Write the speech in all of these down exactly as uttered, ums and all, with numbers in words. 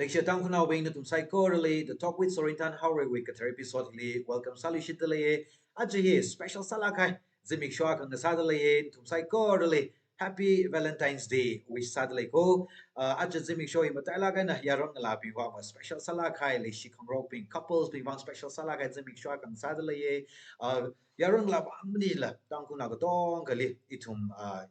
Leishiya Tangkhulnaobing, nathum saikorali The Talk with Sorinthan Haoreiwui kathar episode hili welcome sāluishitdalei. Aja hi special sālāk kahai zimiksho akha ngasādalei, nathum saikorali Happy Valentine's Day wish sādalei ko. Uh, aja zimiksho hi matailāk eina yaron ngalābingwui vang special sālāk kahai, leishi khangarokbing, couples bingwui vang special sālāk kahai zimiksho akha ngasādalei. Uh, yaron ngalābing maningla Tangkhulnao katongali ithum, uh,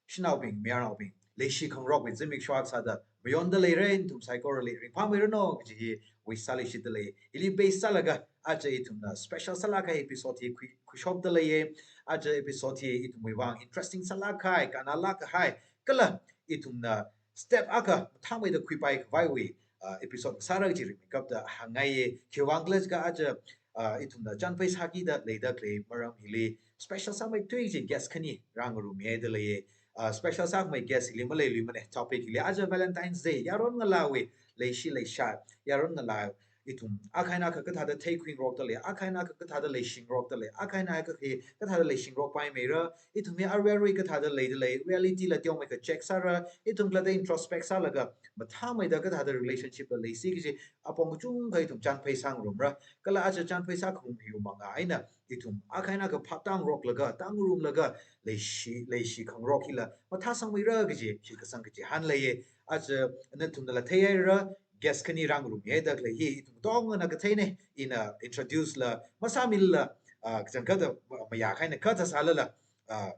shanaobing, mayarnaobing, leishi khangarokwui zimiksho akha sāda mayondaleira, nathum saikorali ringphāmeiranu kaji hi wish sāluishitdalei. Hili base sālaga aja ithumna special sālāk kahai episode hi khui, khuishokdalei. Aja episode hi ithumwui vang interesting sālāk kahai, kannālāk kahai, kala ithumna step akha mathāmeida khuipai khavaiwui, uh, episode sāra kaji rimeikapta hāngngai. Khiwuivang khala jiakha aja, uh, ithumna chānphai sākida leida khalei maram hili special sāmeithui kaji guest khani rāngarummihaidalei. Uh, special sākhamei guest hili maleiluimana, topic hili aja Valentine's Day, yaron ngalāwui leishi leishat, yaron ngalā ithum akha eina akha kathāda theikhuingarokdalei, akha eina akha kathāda leishingarokdalei, akha eina akha hi kathāda leishingarokpaimeira, ithum hi arui arui kathāda leidalei, reality la teomeikha check sāra, ithum khalatta introspect sālaga mathāmeida kathāda relationship la leisi kaji apong kachungkha ithum chānphai sāngarumra. Kala aja chānphai sākhangarum hiwui mangā eina ithum akha eina akha phap tāngaroklaga, tāngarumlaga leishi, leishi khangarok hila mathāsangmeira kaji shitkasang kachihān lei. Aja nathumnala theihaira, guest khani rāngarummihaida khalei hi ithum katongana katheina, ina introduce la masāmilala, uh, kachangkhatta mayākha eina kha sāsālala, uh,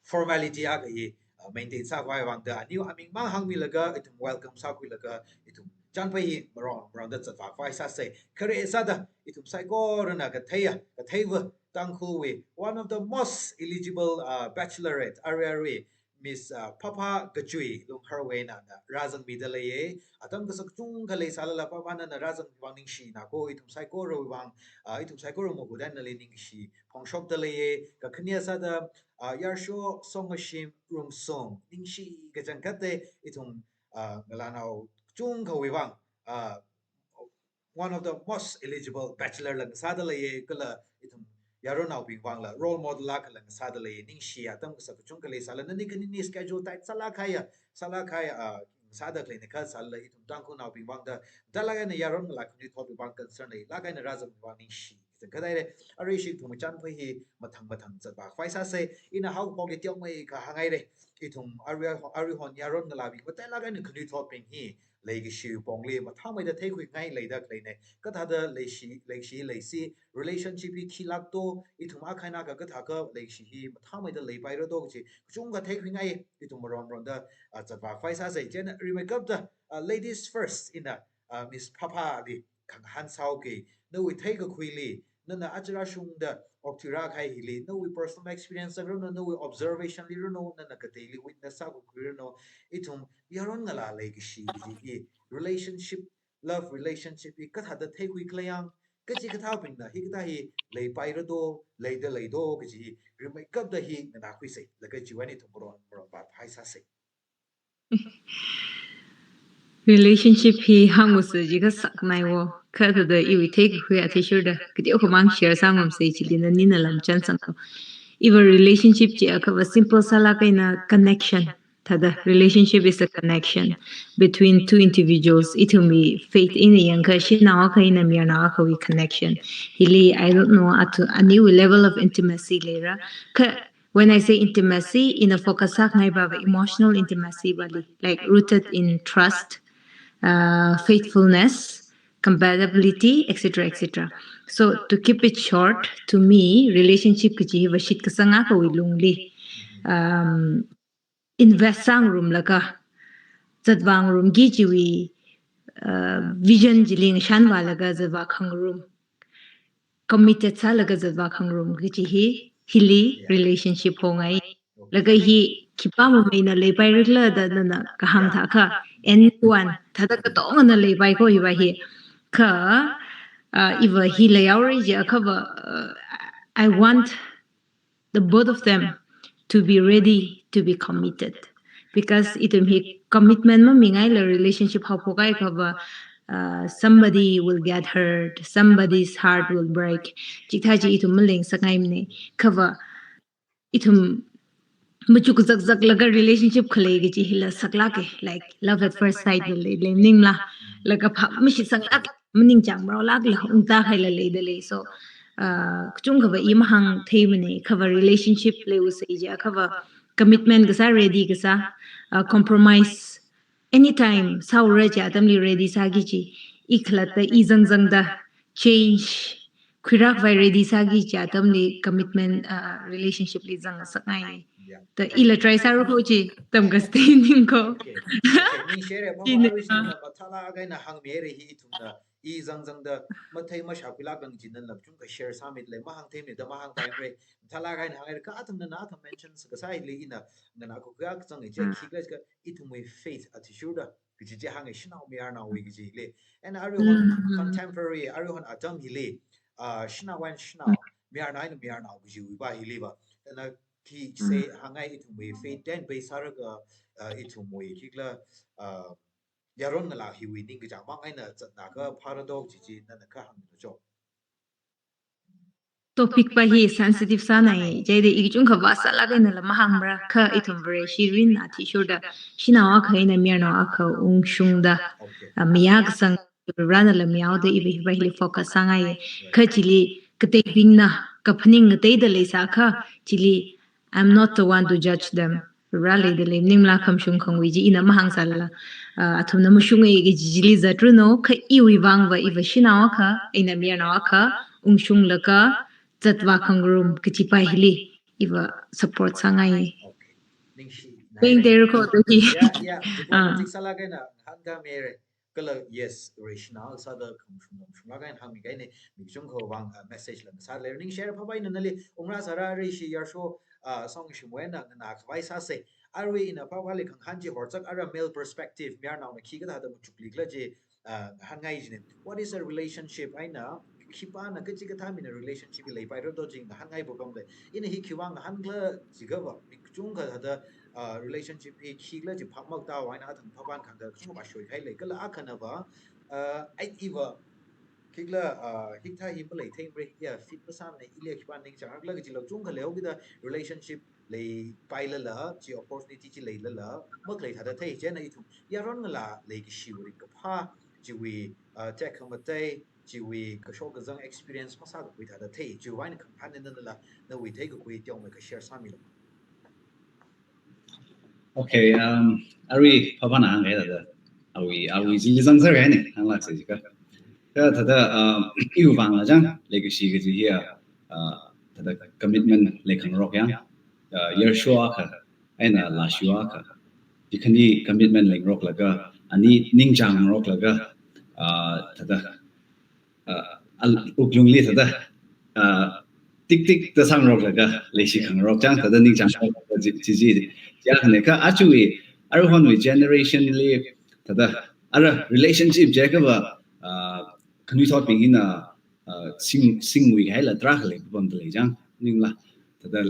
formality akha hi, uh, maintain sākhavai vangda aniwui aming mang hāngmilaga ithum welcome sākhuilaga ithum chānphai hi marong marongda zatvākhavai sāsa. Khare sāda ithum saikorana katheiya, katheiva Tangkhulwui one of the most eligible, uh, bachelorette, arui arui Miss, uh, Phapha Kachui Lungharwui eina na rāzangmidalei. Atam kasak kachungkha leisālala Phapha nana rāzangmiwui vang ningshina ko, ithum saikorawui vang, uh, ithum saikora mahuda nali ningshi phongshokdalei. Kakhane sāda, uh, Yarsho Songashim Rungsung, ningshi kachangkhatta, ithum, uh, ngalānao kachungkhawui vang, uh, one of the most eligible bachelor la ngasādalei, kala ithum yaronnaobing vangla role model akha la ngasādalei. Ningshi, atam kasak kachungkha leisālala nani khanini schedule tight sālāk kahaiya, sālāk kahaiya, uh, sāda khaleina kha sālala ithum Tangkhulnaobing vangda, dalāk eina yaron ngalā khanuithotwui vang concern leilāk eina rāzangmiwui vang ningshi kachangkhatta haira. Arui ishi ithum chānphai hi mathang mathang zatvākhavai sāsa. Ina haokaphokli teomeikha hānghaira. Ithum arui, aruihon yaron ngalābing matailāk eina khanuithotbing hi leikashi pongli mathāmeida theikhuingai leida khaleina. Kathāda leishi, leishi leisi, relationship hi khilāk to, ithum akha eina akha kathākha leishi hi mathāmeida leipaira to kaji kachungkha theikhuingai, ithum marong marongda, uh, zatvākhavai sāsa. Chieina rimeikapta, uh, ladies first, ina, uh, Miss Phaphali khangahān sāuki, nawui theikakhuili, nana aja rāshungda okthuirākahai hili, nawui personal experience zangranu, nawui observation liranu, nana kateili witness sākakhuiranu, ithum yaron ngalā leikashi hi, relationship, love relationship hi kathāda theikhuikhala yang, kachikathābingna hikathā hi leipaira to, leidalei to kaji hi rimeikapta hi nganākhuisa, laga chiwui eina ithum marong marongva phai sāsa. Relationship hi hāngmasa jiakha saknai wo. Kha thāda iwui theikakhui athishurda kateokha mang share sāngarumsa, chili nanina lamchān sangko. Iva relationship jiakha va simple sālāk eina connection. Thāda relationship is a connection between two individuals. Ithumwui faith eina yangakha shanao akha eina mayarnao akhawui connection. Hili, I don't know, atu aniwui level of intimacy leira. Kha when I say intimacy, ina focus sāngai va, va emotional intimacy vali, like rooted in trust, uh, faithfulness, compatibility, et cetera, et cetera. So to keep it short, to me, relationship kaji va shitkasang akhawui lungli, um, invest sāngarumlaga, zatvāngarumki kajiwui, uh, vision chili ngashanvālaga zatvā khangarum, committed sālaga zatvā khangarum kaji hi, hili relationship hongai. Laga hi khipā mameina leipairala da nana kahāng thākha, anyone, thāda katongana leipai ko iva hi. Kha, uh, iva hi leihaora jiakha va, uh, I want the both of them to be ready to be committed. Because ithum hi commitment mamingaila relationship haophok kahai kha va, uh, somebody will get hurt, somebody's heart will break. Chikathā chi ithum maleingasakngaimana. Kha va, ithum machuk zakzaklaga relationship khalei kaji hila saklāka, like love at first sight la lei, lei maningla, laga phap mashisanglāk, maningchāng maraolākla ungta haila leidalei. So, uh, kachungkhava i mahāngtheimana, khava relationship leiusai jiakhava commitment kasā, ready kasā, uh, compromise anytime sāura chi atamli ready sāki kaji, i khalatta i zangzangda change khuirākhavai ready sāki kaji atamli commitment, uh, relationship li zangngasakngai. Yeah. Da ila try sāra kho chi, tamkasā ningko. Okay. Okay, ningshire, mama China. Arui sina mathālāk eina hāngmihaira hi ithumna, i zangzangda mathei mashākhuilāk kang china nala chungkha share sāmidalei, mahāngtheimana da mahāngpaimara. Mathālāk eina hānga, kha athumna nathum mention kasā hili ina nganākakhui akha zanga chi, ah, khikhala jiakha ithumwui faith athishurda kaji chi hānga, shanao mayarnaowui kaji hili. And aruihon, mm, mm, contemporary, aruihon atam hili, uh, shanao eina shanao, mayarnao eina mayarnao kajiwui va hili va. Ana khi, mm, sai hāngngai, ithumwui faith ten base sālaga, uh, ithumwui khikhala, uh, yaron ngalā hiwui ningkachāng mang eina zatlaga phāra do kaji chi nana kha hāngmilu cho. Topic va hi sensitive sānai, chieina i kachungkha vāsālāk einala mahāngmara, kha ithum Vareshi mirin athishurda shanao akha eina mayarnao akha ungshungda, okay, ah, mayākasang Varena la mihaoda iva hiva hili focus sāngai. Right. Kha chili kateibingna kaphaning ngateida leisākha, chili I'm not the one to judge them. Vare leidalei maningla khamashung khangui chi ina mahāngsālala, ah, athumna mashunga kaji chili zatranu, kha iwui vang va iva shanao akha eina mayarnao akha ungshunglaga zatvā khangarum kaji va hili iva support sāngai. Okay. Ningshi. Peng der ko to hi. Yeah, yeah. Ah. Diplomatic sālāk eina hāngda mire. Kala yes, rational sāda khamashung khamashunglāk eina hāngmi kahaina, mi kachungkha vang, uh, message la sālei. Ningshire, phaphaina nali ungrāsāra, rishi yarsho, uh, song shimwui eina nganākhavai sāsa. Arui ina phaphali khangahān chi horchak ara male perspective, mayarnaona khikha thāda machuklikhala chi, uh, hāngngai jina. What is a relationship? Eina khipāna kachikathā mina relationship hi leipaira do chi ngahānngaiva pamlei. Ina hi khiwui vang ngahānkhala jiakhava, mi kachungkha thāda, uh, relationship hi khikhala chi phap makatā eina athang phaphan khangda kachungkha vāshoi kahailei. Kala akhana va, uh, ai iva khikhala, uh, hikathā hi maleithei mre, ya, fit masāmana, ili khipā ningchāngrakhala kajila kachungkha leihaokida relationship leipailala, chi opportunity chi leilala, makhalei thāda thei, chieina ithum yaron ngalā leikashiwui ringkaphā, chiwui, uh, tekhamatei, chiwui kashok kazang experience masākakhui thāda thei, chiwui eina khangahān eina nala nawui theikakhui teomeikha share sāmilu. Okay, um, arui phaphana hāngkahai thāda, arui, arui chili zangser kahaina, hānglāksa jiakha. Kha thāda, um, iwui vangla chang, leikashi kaji hiya, uh, thāda commitment leikhangarok yang, uh, yarsho akha eina lāsho akha, chi khani commitment leingaroklaga, ani ningchāngngaroklaga, uh, thāda, uh, al-, wuklungli thāda, uh, tik tik da sāngaroklaga, leishi khangarok chang, thāda ningchāngngaroklaga chi, chi, chi, chi akhana. Kha achuwui, aruihonwui generation li, thāda, ara relationship jiakhava, uh, khanuithotbing hina, uh, sing, singwui kahaila tarākha leipapamdalei chang, maningla. Thāda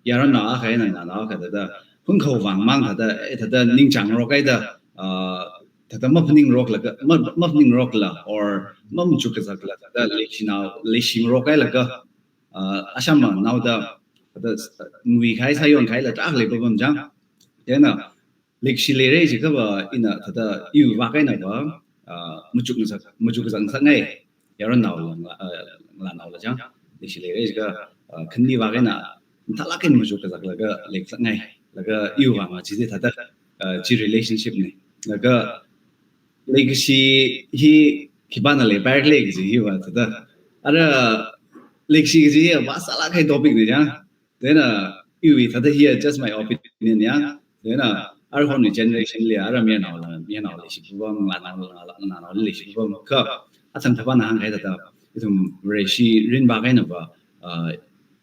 yaronnao akha eina nganao akha thāda, hunkhawui vang mang thāda, eh, thāda ningchāngngarok kahaida, uh, thāda maphaningngaroklaga, ma, maphaningngarokla, or mamachuk kazakla, thāda leishinao, leishingarok kahailaga, uh, asham anaoda, thāda, uh, ngui kahai sāyon kahaila tarākha leipapam chang. Chieina, leikashi leira jiakhava ina thāda iwui vang eina va, ah, machuk ngasak, machuk kazang ngasakngai. Yaronnao la, ah, ngalānaola chang. Leikashi leira jiakha, ah, khani vang eina mathālāk eina machuk kazaklaga leikasakngai. Laga iwui vang chi thāda, ah, chi relationship na. Laga leikashi hi khipāna leipaira khala kaji hiva thāda. Ara leikashi kaji hi vāsālāk kahai topic na chang. Then, uh, iwui thāda hiya just my opinion ya. Then, uh, aruihonwui generation li, ara mayarnaola, mayarnao leishi pupam, ngalānao, ngalā, ngalānao leishi pupam. Kha, athang phaphan hāngkahai thāda, ithum Vareshi mirin vang eina va, uh,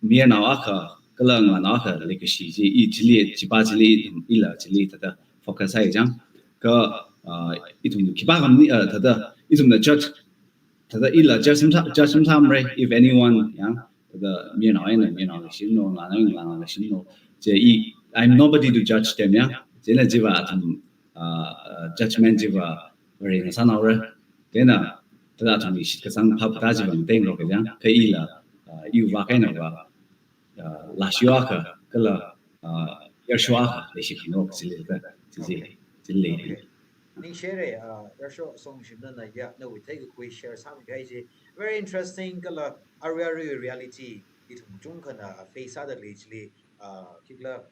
mayarnao akha, kala ngalānao akha leikashi chi, i chili, chipa chili, ithum ila chili thāda focus sāi chang. Kha, uh, ithum khipākhami, uh, thāda, ithumna judge thāda ila judge masā, judge masāmara, if anyone, ya, thāda mayarnao eina mayarnao leishimano, ngalānao eina ngalānao leishimano. Chi i, I'm nobody to judge them, ya. Chieina chiva athum, uh, uh, judgment chiva Vare ngasānaora. Chieina, thāda athumwui shitkasang phap kathā chiva ngateirok ya. Kha ila, uh, iwui vang eina va, uh, lāsho akha, kala, uh, Yarsho akha leishikhangarok chili da, chili, Okay. chili. Okay. Ningshire, uh, Yarsho Songshim nana ya, nawui theikakhui share sāmikahai chi. Very interesting, kala arui arui reality, ithum kachungkhana face sāda khalei chili, uh, khikhala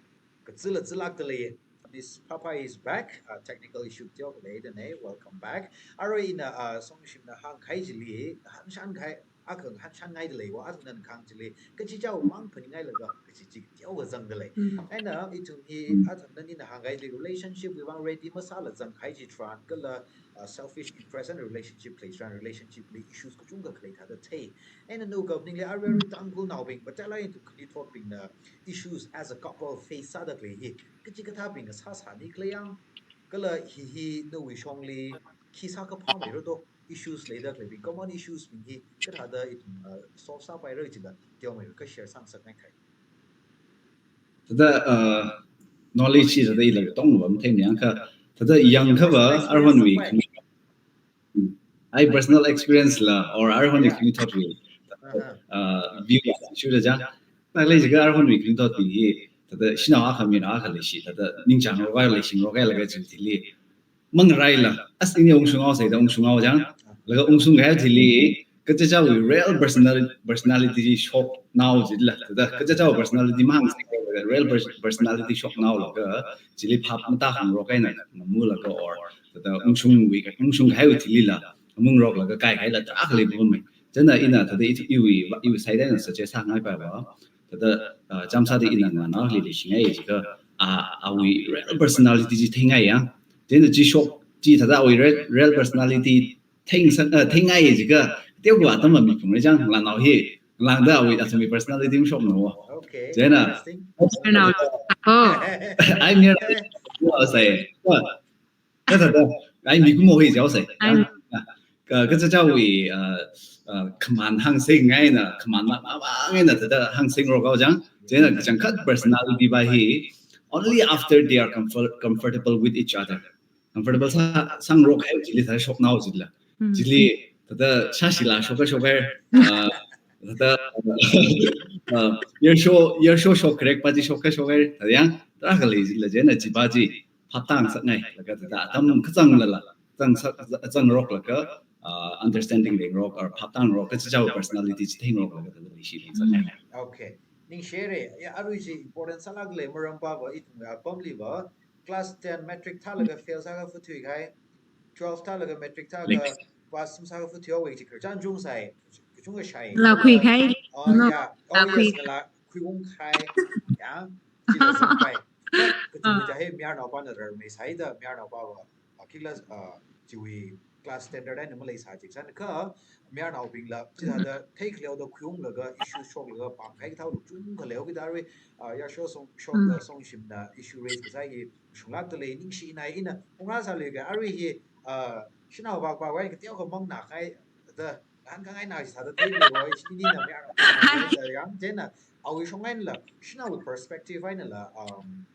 kazila zilakda lei. Miss Papa is back. Uh, technical issue teokha leidane. Welcome back. Arui ina, uh, Songshimna hāngkahai chili, hanshan kahai, akha hanshan ngaida leiva, athumna hāngkahai chili, kachichāwui mang phaningailaga, kachichā teokha zangda lei. Mm. Eina, uh, ithum hi, Mm. athumna ina hāngkahai chili relationship wui vang ready masāla zangkahai chitharan, kala, uh, selfish interest and relationship khalei tharan, relationship li issues kachungkha khalei thāda thei. Eina nawui kaphaningli arui arui Tangkhulnaobing, pachāla ithum khanuithotbingna issues as a couple face sāda khalei hi, kachikathābingna sāsāni khala yang, kala hi hi nawui shongli khi sākaphāmeira do, issues leida khaleibing, common issues bing hi kathāda ithum, uh, solve sāpaira chila teomeikha share sāngasakngai khai. Thāda, uh, knowledge chi thāda ila tongva mathei mayang kha, thāda yangkhava Personal experience arhonwui sāpai. khani-, hmm. Ai personal experience la, or arhonwui Yeah. khanuithotwui, Uh-huh. uh, view la, shuda jang. Thāda lei jiakha arhonwui khanuithotbing hi, thāda shanao akha minao akha leishi, thāda ningchāngrok kahai leishingrok kahai laga jing thili. Mangaraila, as ini ungshunghaosei da ungshunghaojang, laga ungshungkahai thili, kachichāwui real personal-, personality shoknao jila, thāda kachichāwui personality mahāngsei, real pers-, personality shoknao laga, chili phap matākhangarok eina ngamulaga or, thāda ungshungwui, ungshungkahaiwui thilila, mungroklaga kaikahaila tarākha leipapamei. Chieina ina thāda i, iwui, iwui side eina suggest sāngaipaiva, thāda, uh, chāmsāda ina nganao hili leishingai jiakha, uh, awui real personality chi theingai ya. Chieina chi shok, chi thāda awui real, real personality theingasak, uh, theingai jiakha, teokha atam mamiphungra jang, ngalānao hi, ngalāngda awui athumwui personality mashokna wo. Okay, Chieina, interesting. Ngalānao. Oh. Ai mayarnao, wo sai. Wo. Thāda, thāda, ai mikumo hi jihaosei. Ai. Ka, kachichāwui, uh, uh, command hāngsengngaina, command ma, ma, ma ngaina thāda hāngsengrok haojang. Chieina kachangkhat personality va hi, only after they are comfort-, comfortable with each other. Comfortable sā, sāngarok kahai chili thāda shoknao jila. Hmm. Chili, thāda shāshila shokkha shokkha, uh, thāda, uh, yarsho, yarsho shok kharek pa chi shokkha shokkha, thāda yang, tarākha lei jila chieina chi pa chi, phap tāngasakngai, laga thāda atam kachānglala, chāngsak, chāngroklaga, uh, understanding leingarok, or phap tāngarok, kachichāwui personality chi theingaroklaga thāda leishi leisakngai. Mm. Okay. Ningshire, ya, arui chi important sālāk lei maram pava ithum apamliva, class ten matric thālaga fail sākha phathuikahai, twelve thālaga matric thākha Like pass masākha phathuihaowa chi khararchan chungsai, kachungkha shai. Ngalā khuikahai. Oh, No. yeah. Oh, Ngalā yes, khui. Ngalā khuiungkahai. Ya, chila zangpai. Kachungkha Ah. chi hi mayarnaopana rarmei sāhaida, mayarnaopava, ah, khikhala, ah, chiwui class standard eina maleisā jiakha, mayarnaobingla, chithāda theikhaleihaoda khuiunglaga, issue shoklaga, pāngkahai kathā lukchungkha leihaoki da arui, ah, Yarsho Song, Sho, Mm. uh, Songshimna issue raise kasā hi shunglākda lei, ningshina ina, ungrāsāluika arui hi, uh, shanao vak vak wai kateokha mangnā kahai, da, ngahānkhangai na sāda theilu wai, chinina mayar, Hai. da yang, chieina, awui shong einala, shanaowui perspective einala, um,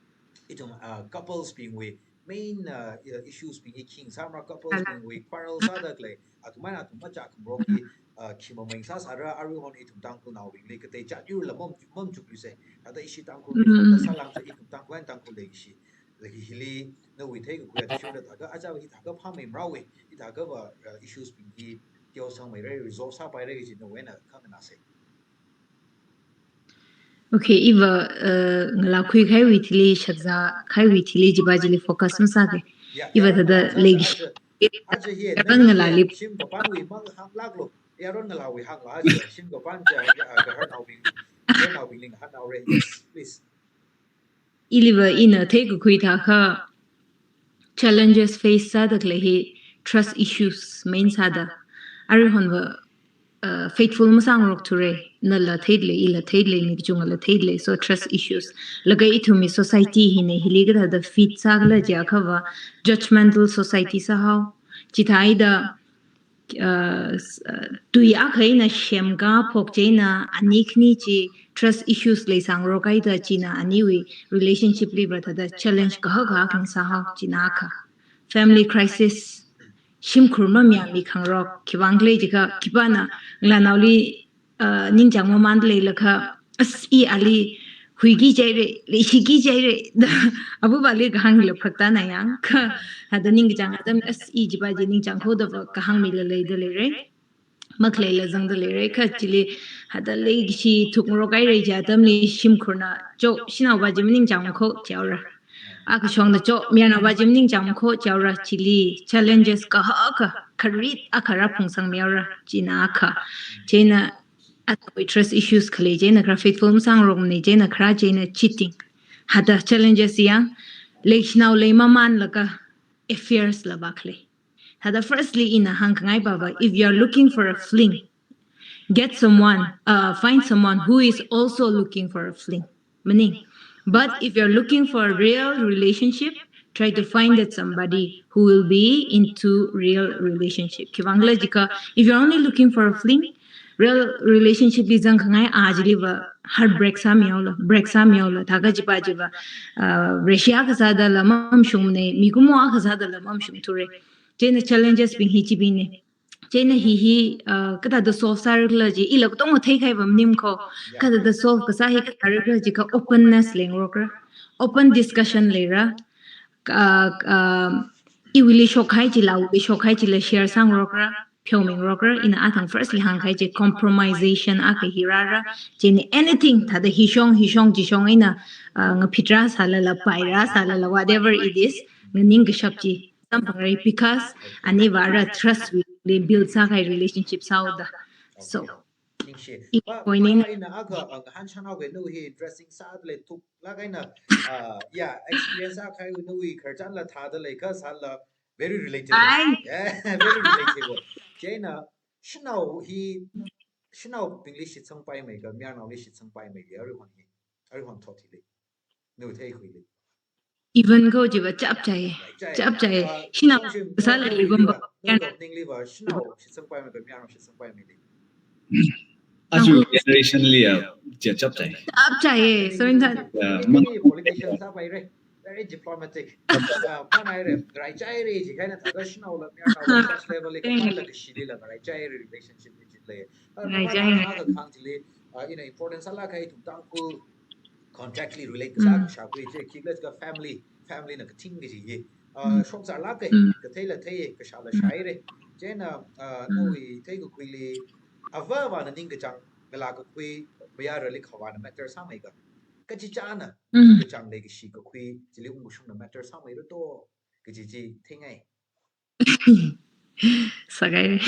ithum, uh, couples bingwui, main, uh, uh, issues bing hi khi ngasāmara, couples Ala. bingwui quarrel sāda khalei, athum eina athum machākhangarok hi, uh, khi mamei sāsāra, aruihon ithum Tangkhulnaobingli, katei jat yurla mam, mamachukluisei. Thāda ishi Tangkhul, Mm. thāda sālāngsa ithum Tangkhul eina Tangkhul leishi. Laga hili, nawui theikakhui athishurda thākha, aja hithākha phāmei marawe, hithākhava, uh, issues bing hi, teosangmeira, resolve sāpaira kaji nawui eina khanganāsei. Okay, iva, uh, ngalā khuikahaiwui thili, shakzākahaiwui thili, chi pa chili focus masāke. Yeah, Iva yeah, thāda aja, leiki aja, aja hi, yaron ngalāli. Shim kapanwui mang hānglāklu. Yaron ngalāwui hāngla aja, shim kapan ja, ya, gaharnaobing, gaharnaobingli ngahānhaore. Yes, please. Iliva ina theikakhui thākha challenges face sāda khalei hi trust issues main sāda. Aruihonva, uh, faithful masāngarokthura, nala theilei, ila theilei, mi kachungala theilei, so trust issues. Laga ithumwui society hina hili kathāda fit sākhala jiakhava judgmental society sāhao. Chithāhaida, uh, s-, uh, tui akha eina semkaphok chieina ani khani chi trust issues leisāngarok haida china aniwui relationship liva thāda challenge kahak kahak ngasāhao china akha. Family crisis, shimkhur mamayāmikhangarok, khiwuivang khala jiakha, khipāna ngalānaoli, uh, ningchāng mamānda leilakha, as i ali huiki jaire, leishiki jaire, da, avāvali kahāng hila phakta na yang, kha, hada ningkachāng atam, as i chiva chi ningchāng khodava kahāng mila leida leire. Makhaleila zangda leire, kha chili, hada leikashi thukngarok haire chi atamli shimkhurna, cho, shanaova chi maningchāng kho, chaora. Akha shongda cho, mayarnaova chi maningchāng kho, chaora, chili, challenges kahaka, kharit akha rāphungsangmihaora, china akha. China, athāwui trust issues khalei, china khara faithful masāngarokmana, china khara, china cheating. Hada challenges ya, leishinao leimamanlaga affairs la vākhalei. Hada firstly ina hāngkhangai pava, if you are looking for a fling, get someone, uh, find someone who is also looking for a fling. Meaning, but if you're looking for a real relationship, try to find that somebody who will be into real relationship. Khiwuivangkhala jiakha, if you're only looking for a fling, real relationship li zangkhangai a chiliva heartbreak sāmihaola, break sāmihaola, thākha chiva chiva, uh, Russia kasādala mamashungmana, mikumo kasādala mamashungthura. China challenges bing hi chibingna. China hi hi, uh, kathāda solve sārakhala chi, ila katonga theikahai va maning kho, kathāda solve kasā hi kathārakhala jiakha openness leingarokra, open discussion leira, ka, uh, iwuili shokkahai chila, awuili shokkahai chila share sāngarokra, pheomingarokra, ina athang firstly hāngkahai chi compromisation akha hi rāra, china anything, thāda hi shong, hi shong, chi shong eina, uh, ngaphit rāsālala, pai rāsālala, whatever it is, nganingkashap chi samphangra, because aniva ara trust wui build sākahai relationship sāhaoda. So, ningshi. I pa, point pa ina akha, uh, ngahānchānhaoga nawui hi interesting sāda lei, thuklāk eina, uh, yeah, experience akha hi nawui khararchanla thāda lei, kasāla very relatable. Ai. Yeah, very relatable. China, shanao hi, shanaobingli shitsangpaimei kha, mayarnaoli shitsangpaimei kha, aruihon hi, aruihon thot hili, nawui theikhuili. Even kho chiva chapchai, chapchai. Shanao kasā leibamba. Ningli va, shanao shitsangpaimei kha, mayarnao shitsangpaimei li. Aja generation li ya, chapchai. Chapchai, so in that. Yeah, politician sāpaira, very diplomatic. Uh, panaira, raichaira, chi kahaina thāda shanaola, mayarnaola, trust level li, kala kashilila, raichaira relationship li chi lei. Raichaira. Akha khang chili, uh, ina important sālākkahai ithum Tangkhul context li relate kasā kashākhui chi, khikhala jiakha family, family na kathing kaji hi. Uh, shokzarlāka, katheila thei, kashāla shāhaira. China, uh, nawui theikakhuili, avāvana ningkachāng ngalā kakhui, mayarali khavāna matter sāmei kha. Kachichāna, kachāng leikashi kakhui, chili ungkashungna matter sāmeira to, kaji chi theingai. Sagai.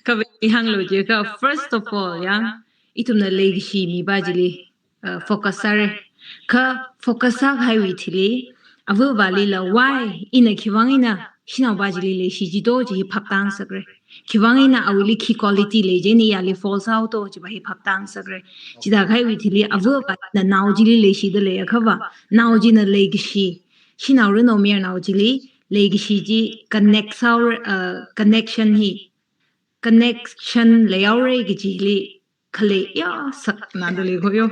Kha va i hānglu jiakha, first of all, ya, ithumna leikashi mipa chili, uh, focus sāra. Kha focus sākahaiwui thili, avāvalila why, ina khiwuivang eina shanaopa chili leishi jito chi hi phaptāngasakra. Khiwuivang eina awuili khi quality lei, chieina iyali fall sāhaoto chiva hi phaptāngasakra. Chithākahaiwui thili avāvana nao chili leishida leiakha va, nao china leikashi, shanao rano mayarnao chili leikashi chi connect sāhaora, uh, connection hi, connection leihaora kajili khalei ya sakna da lei kho yo.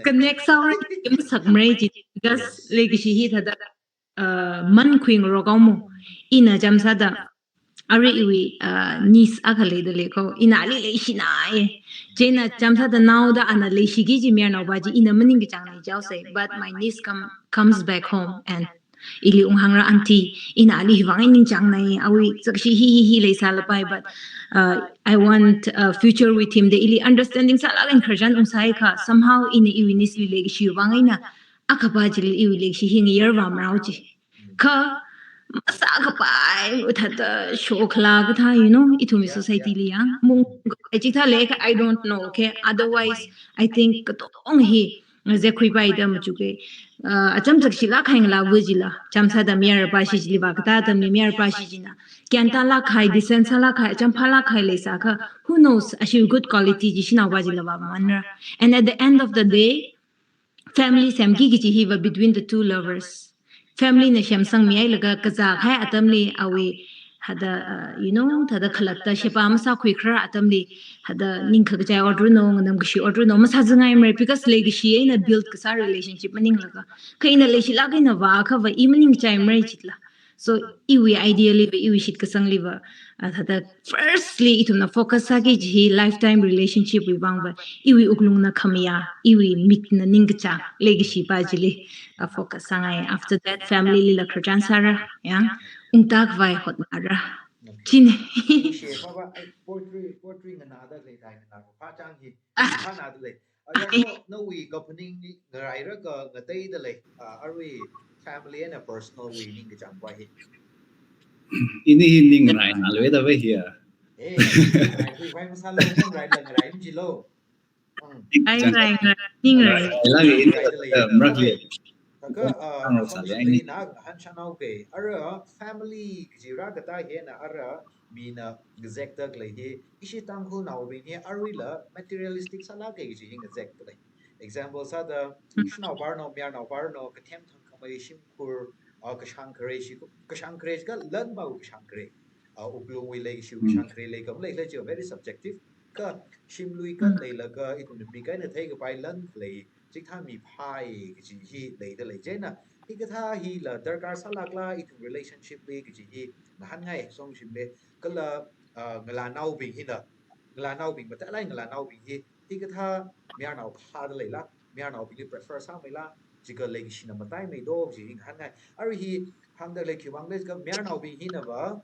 Connect sāhaora, masakmara chi, because leikashi hi thāda, uh, mankhuingarok haomo. Ina chāmsāda, arui iwui, uh, niece akha leida lei kho, ina ali leishinai. Chieina chāmsāda naoda ana leishiki kaji mayarnaopa chi ina maningkachāngna jihaosa. But my niece come, comes back home and ili unghāngra, aunty, ina ali hiwui vang ningchāngnai, awui zakshi hi hi hi leisālapai, but, uh, I want a future with him da ili understanding sālāk eina khararchan ungsāhai kha, somehow ina iwui niece li leikashiwui vang eina, akhapa chili iwui leikashi hi ngayarvāmarao chi. Kha masākapai thāda shokla kathā, you know, ithumwui society li ya. Mung, ai chithā lei kha, I don't know, okay? Otherwise, I think katonga hi, uh, zakhuipaida machuka. Uh, acham zakshilāk kahai ngalā va chila, chāmsāda mayarpa shi chili vākatā atamli mayarpa shi china gyan tālāk kahai, decent sālāk kahai, acham phālāk kahai leisākha, who knows, ashi good quality chi shanaopa chila vāmanra. And at the end of the day, family semki kaji hiva between the two lovers. Family na semsangmihailaga kazā kahai atamli awui, hada, uh, you know, thāda khalatta sheba masākhuikharar atamli, hada ningkakachai otruno, nganamkashi otruno masāzanghaimara, because leikashi eina build kasā relationship maninglaga. Kha ina leishilāk eina vāakha va i maningkachaimara chila. So iwui idea liva, iwui shitkasang liva, ah, thāda firstly ithumna focus sāki kaji hi lifetime relationship wui vangva, iwui wuklungna khamayā, iwui mikna ningkachāng leikashi pa chili, ah, focus sāngai. After that, family lila khararchan sāra, ya, ungta khavai hotnara. Chine. Share pa pa, ai, poetry, poetry nganāda lei, thai nganā, pa chang hi, pa nāda lei. Arui nawui kaphaning ngaraira ka ngateida lei, ah, arui family eina personal wui ningkachāng pa hi. Ini hi ning ngarai ngalui da vai hi ya. Eh, ai, hui vai masālo, ngarai la ngarai mjilo. Hmm. Ai, ngarai, ngarai, ning ngarai. Ngarai la ngai ini ngarai da lei. Marak li. Kaka, ah, Ang asam sāli shimli ini. Na han shanao ke. Ara family kaji rākatā hina ara mina ngazekda khalei hi. Ishi Tangkhulnaobing hi aruila materialistic sālāka kaji hi ngazekda lei. Example sāda, shanao pa rano, mayarnao pa rano, kathem thangkhamei shimkhur, ah, kashang khare shi, kashang khare ka lan pao kashang khare. Ah, wuklungwui leikashi kashang khare lei kam lei khala chi very subjective. Kha shimlui kan leilaga ithumna mik eina theikapai lan khalei, chikathā miphai kaji hi leida lei. Chieina, hikathā hila darkar sālākla ithum relationship li kaji hi ngahānngai song shimbe. Kala, ah, ngalānaobing hina, ngalānaobing, matailak ngalānaobing hi, hikathā mayarnao phāda leila, mayarnaobingli prefer sāmeila, chika leikashina mataimei do kaji hi ngahānngai. Arui hi hāngda lei khiwuivang lei ka mayarnaobing hinava,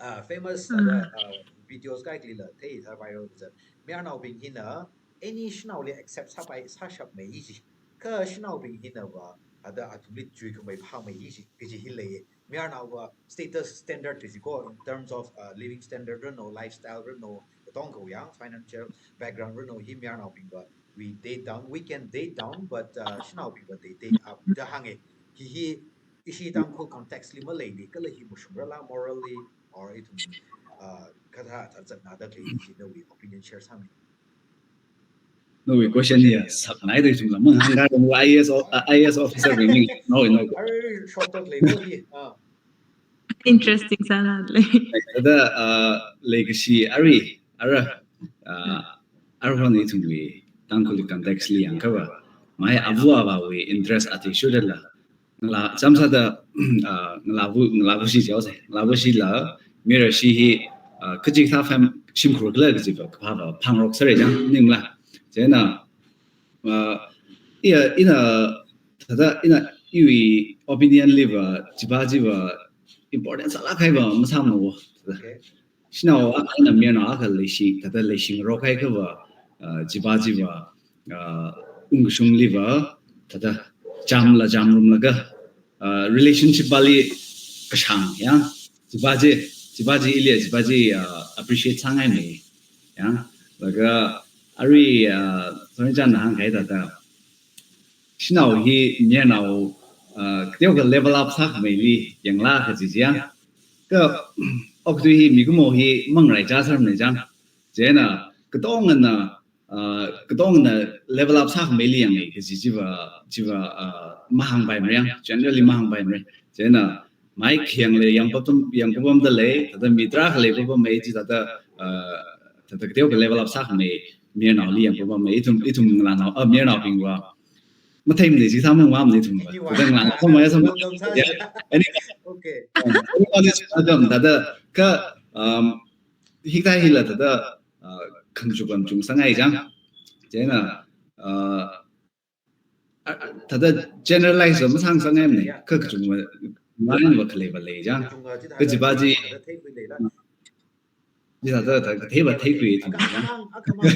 ah, famous, ah, ah, videos kaiklila theida viral zat. Mayarnaobing hina any shanaoli accept sāpai, sāshapmei ji. Kha shanaobing hinava, ada athumli chuikhamei phāmei ji, kaji hi lei. Mayarnaova status standard kaji ko, in terms of, uh, living standard rano, lifestyle rano, katongkha yang, financial background rano hi mayarnaobingva, we date down, we can date down, but, uh, shanaobingva they date up da hānge. Hi hi, ishi Tangkhul context li maleili, kala hi mashungrala morally, or ithum, uh, kathā thāzatna da khalei hi nawui opinion share sāmi. Nawui question ya, saknai da ithum lamang hāngkha, I A S o-, uh, I A S officer ni, no, no. Arui short talk lei no hi, ah. Interesting sāna lei. Thāda, uh, leikashi arui, ara, uh, arui hon ithumwui Tangkhul context li yangkhava, mai ava avāwui interest athishurda la. Ngalā, chāmsāda, ah, ngalāva, ngalāvashi jihaosa. Ngalāvashila, mirashi hi, ah, kachikathā fam shimkhur khala kajiva, kaphāva, phangrok sāra chang, ningla. Chieina, ah, iya, ina, thāda, ina, iwui opinion liva, chiva, chiva, important sālāk kahaiva, masāmana wo. Okay. Shanao akha eina mayarnao akha leishi, thāda leishingarok haiakhava, ah, chiva chiva, ah, ungkashungliva, thāda chamla chamrumlaga, ah, relationship pali kashang, ya. Chiva chi, chiva chi ili, chiva chi, ah, appreciate sāngaimei, ya. Laga, arui, ah, Sonichanna hāngkahai thāda, shanao hi mayarnao, ah, kateokha level up sākhameili yangla kaji chiya. Kha, okathui hi mikumo hi mangaraichā sāramnei chang. Chieina, katongana, ah, katongana level up sākhameili yange kaji chiva, chiva, ah, mahāngpaimara yang, generally mahāngpaimara. Chieina, mai khayang lei yangpapam, yangpapamda lei, thāda mi tarākha leipapamei chi thāda, ah, thāda kateokha level up sākhamei, mayarnaoli yangpapammei, ithum, ithum ngalānao, ah, mayarnaobingva. Matheimanei chi thāmang mamni ithumva. Anyway. Thāda ngalānao, thāmang ya thāmang. Welcome sā. Yeah. Anyway. Okay. Um, anyway, this is welcome. Thāda, kha, um, hikathā hila thāda, uh, khangachuk khangachung sāngai chang. Chieina, uh, ah, thāda generalize va masāngasakngaimana, kha kachungva, maningva khaleiva lei chang. Kachungva chi thāda, kajiva chi, thāda theikhui leila. Chi thāda, thāda, theiva theikhui ithum akha chang. Mang, akha mang,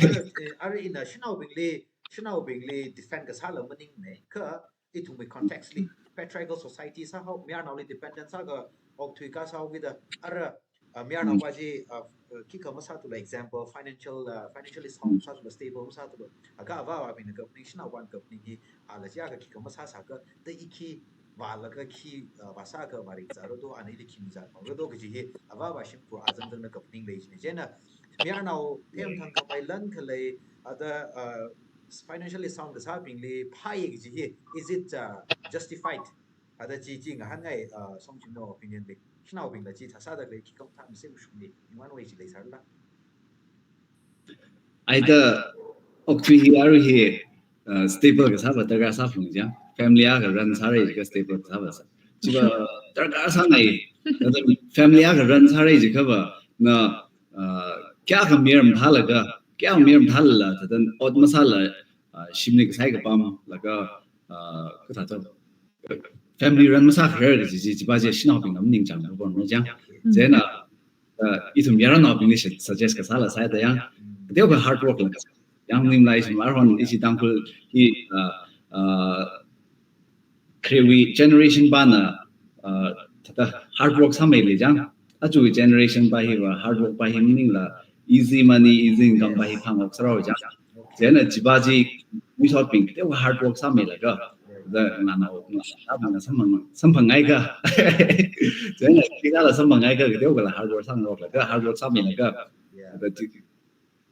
eh, arui ina shanaobingli, shanaobingli defend kasāla maningnei, kha ithumwui context li, patriarchal society sāhao, mayarnaoli dependent sākha, okathui kasāhao kida, ara, ah, mayarnaova chi, ah, khikha masāthulo example, financial, ah, financially sound masāthulo, stable masāthulo. Akha ava avābingna kaphaning, shanaovana kaphaning hi, ala chiakha khikha masāsākha, da i khi vālaga khi, ah, vāsākha vāringzāra do, ana ili khi mizāmara do kaji hi, ava avā shimkhur azangzangna kaphaning lei jine. Chieina, mayarnao themthang khavai lan khalei, ada, ah, financially sound kasābingli phāya kaji hi, is it, uh, justified? Ada chi, chi ngahānngai, uh, Songchimnao opinion li. Shanaobingla chi thāsāda khalei khi kamathā misi mashungli. Ningwui chi leisāra la. Ai thāda okathui hi arui hi, uh, stable kasāva darkar sāphalung chang. Family akha run sāra jiakha stable kasāva sā. Chiva darkar sāngai. Thāda family akha run sāra jiakhava, na, uh, kayākha mayarmathālaga, kayākha mayarmathālala, thāda ot masāla, uh, shimli kasai kapam, laga, uh, kathāda, family run masākharar kaji chi, chiva chi shanaobingna maningchāng kapam rojang. Chieina, uh, ithum yaranaobingli sug-, suggest kasāla sāda yang, kateokha hard work la kasā. Yang nim lai shim arhon ishi Tangkhul hi, uh, uh, kharewui generation pāna, uh, thāda hard work sāmeili jang. Aja generation pā hiva hard work pā hi maningla easy money, easy income pā hi phāngarok sārao jang. Chieina chiva chi mishotbing kateokha hard work sāmeilaga. Da nganao, nganao samphang, samphangngaiakha. Chieina kikala samphangngaiakha, kateokhala hard work sāngaroklaga, hard work sāmeilaga. Yeah. Da chi,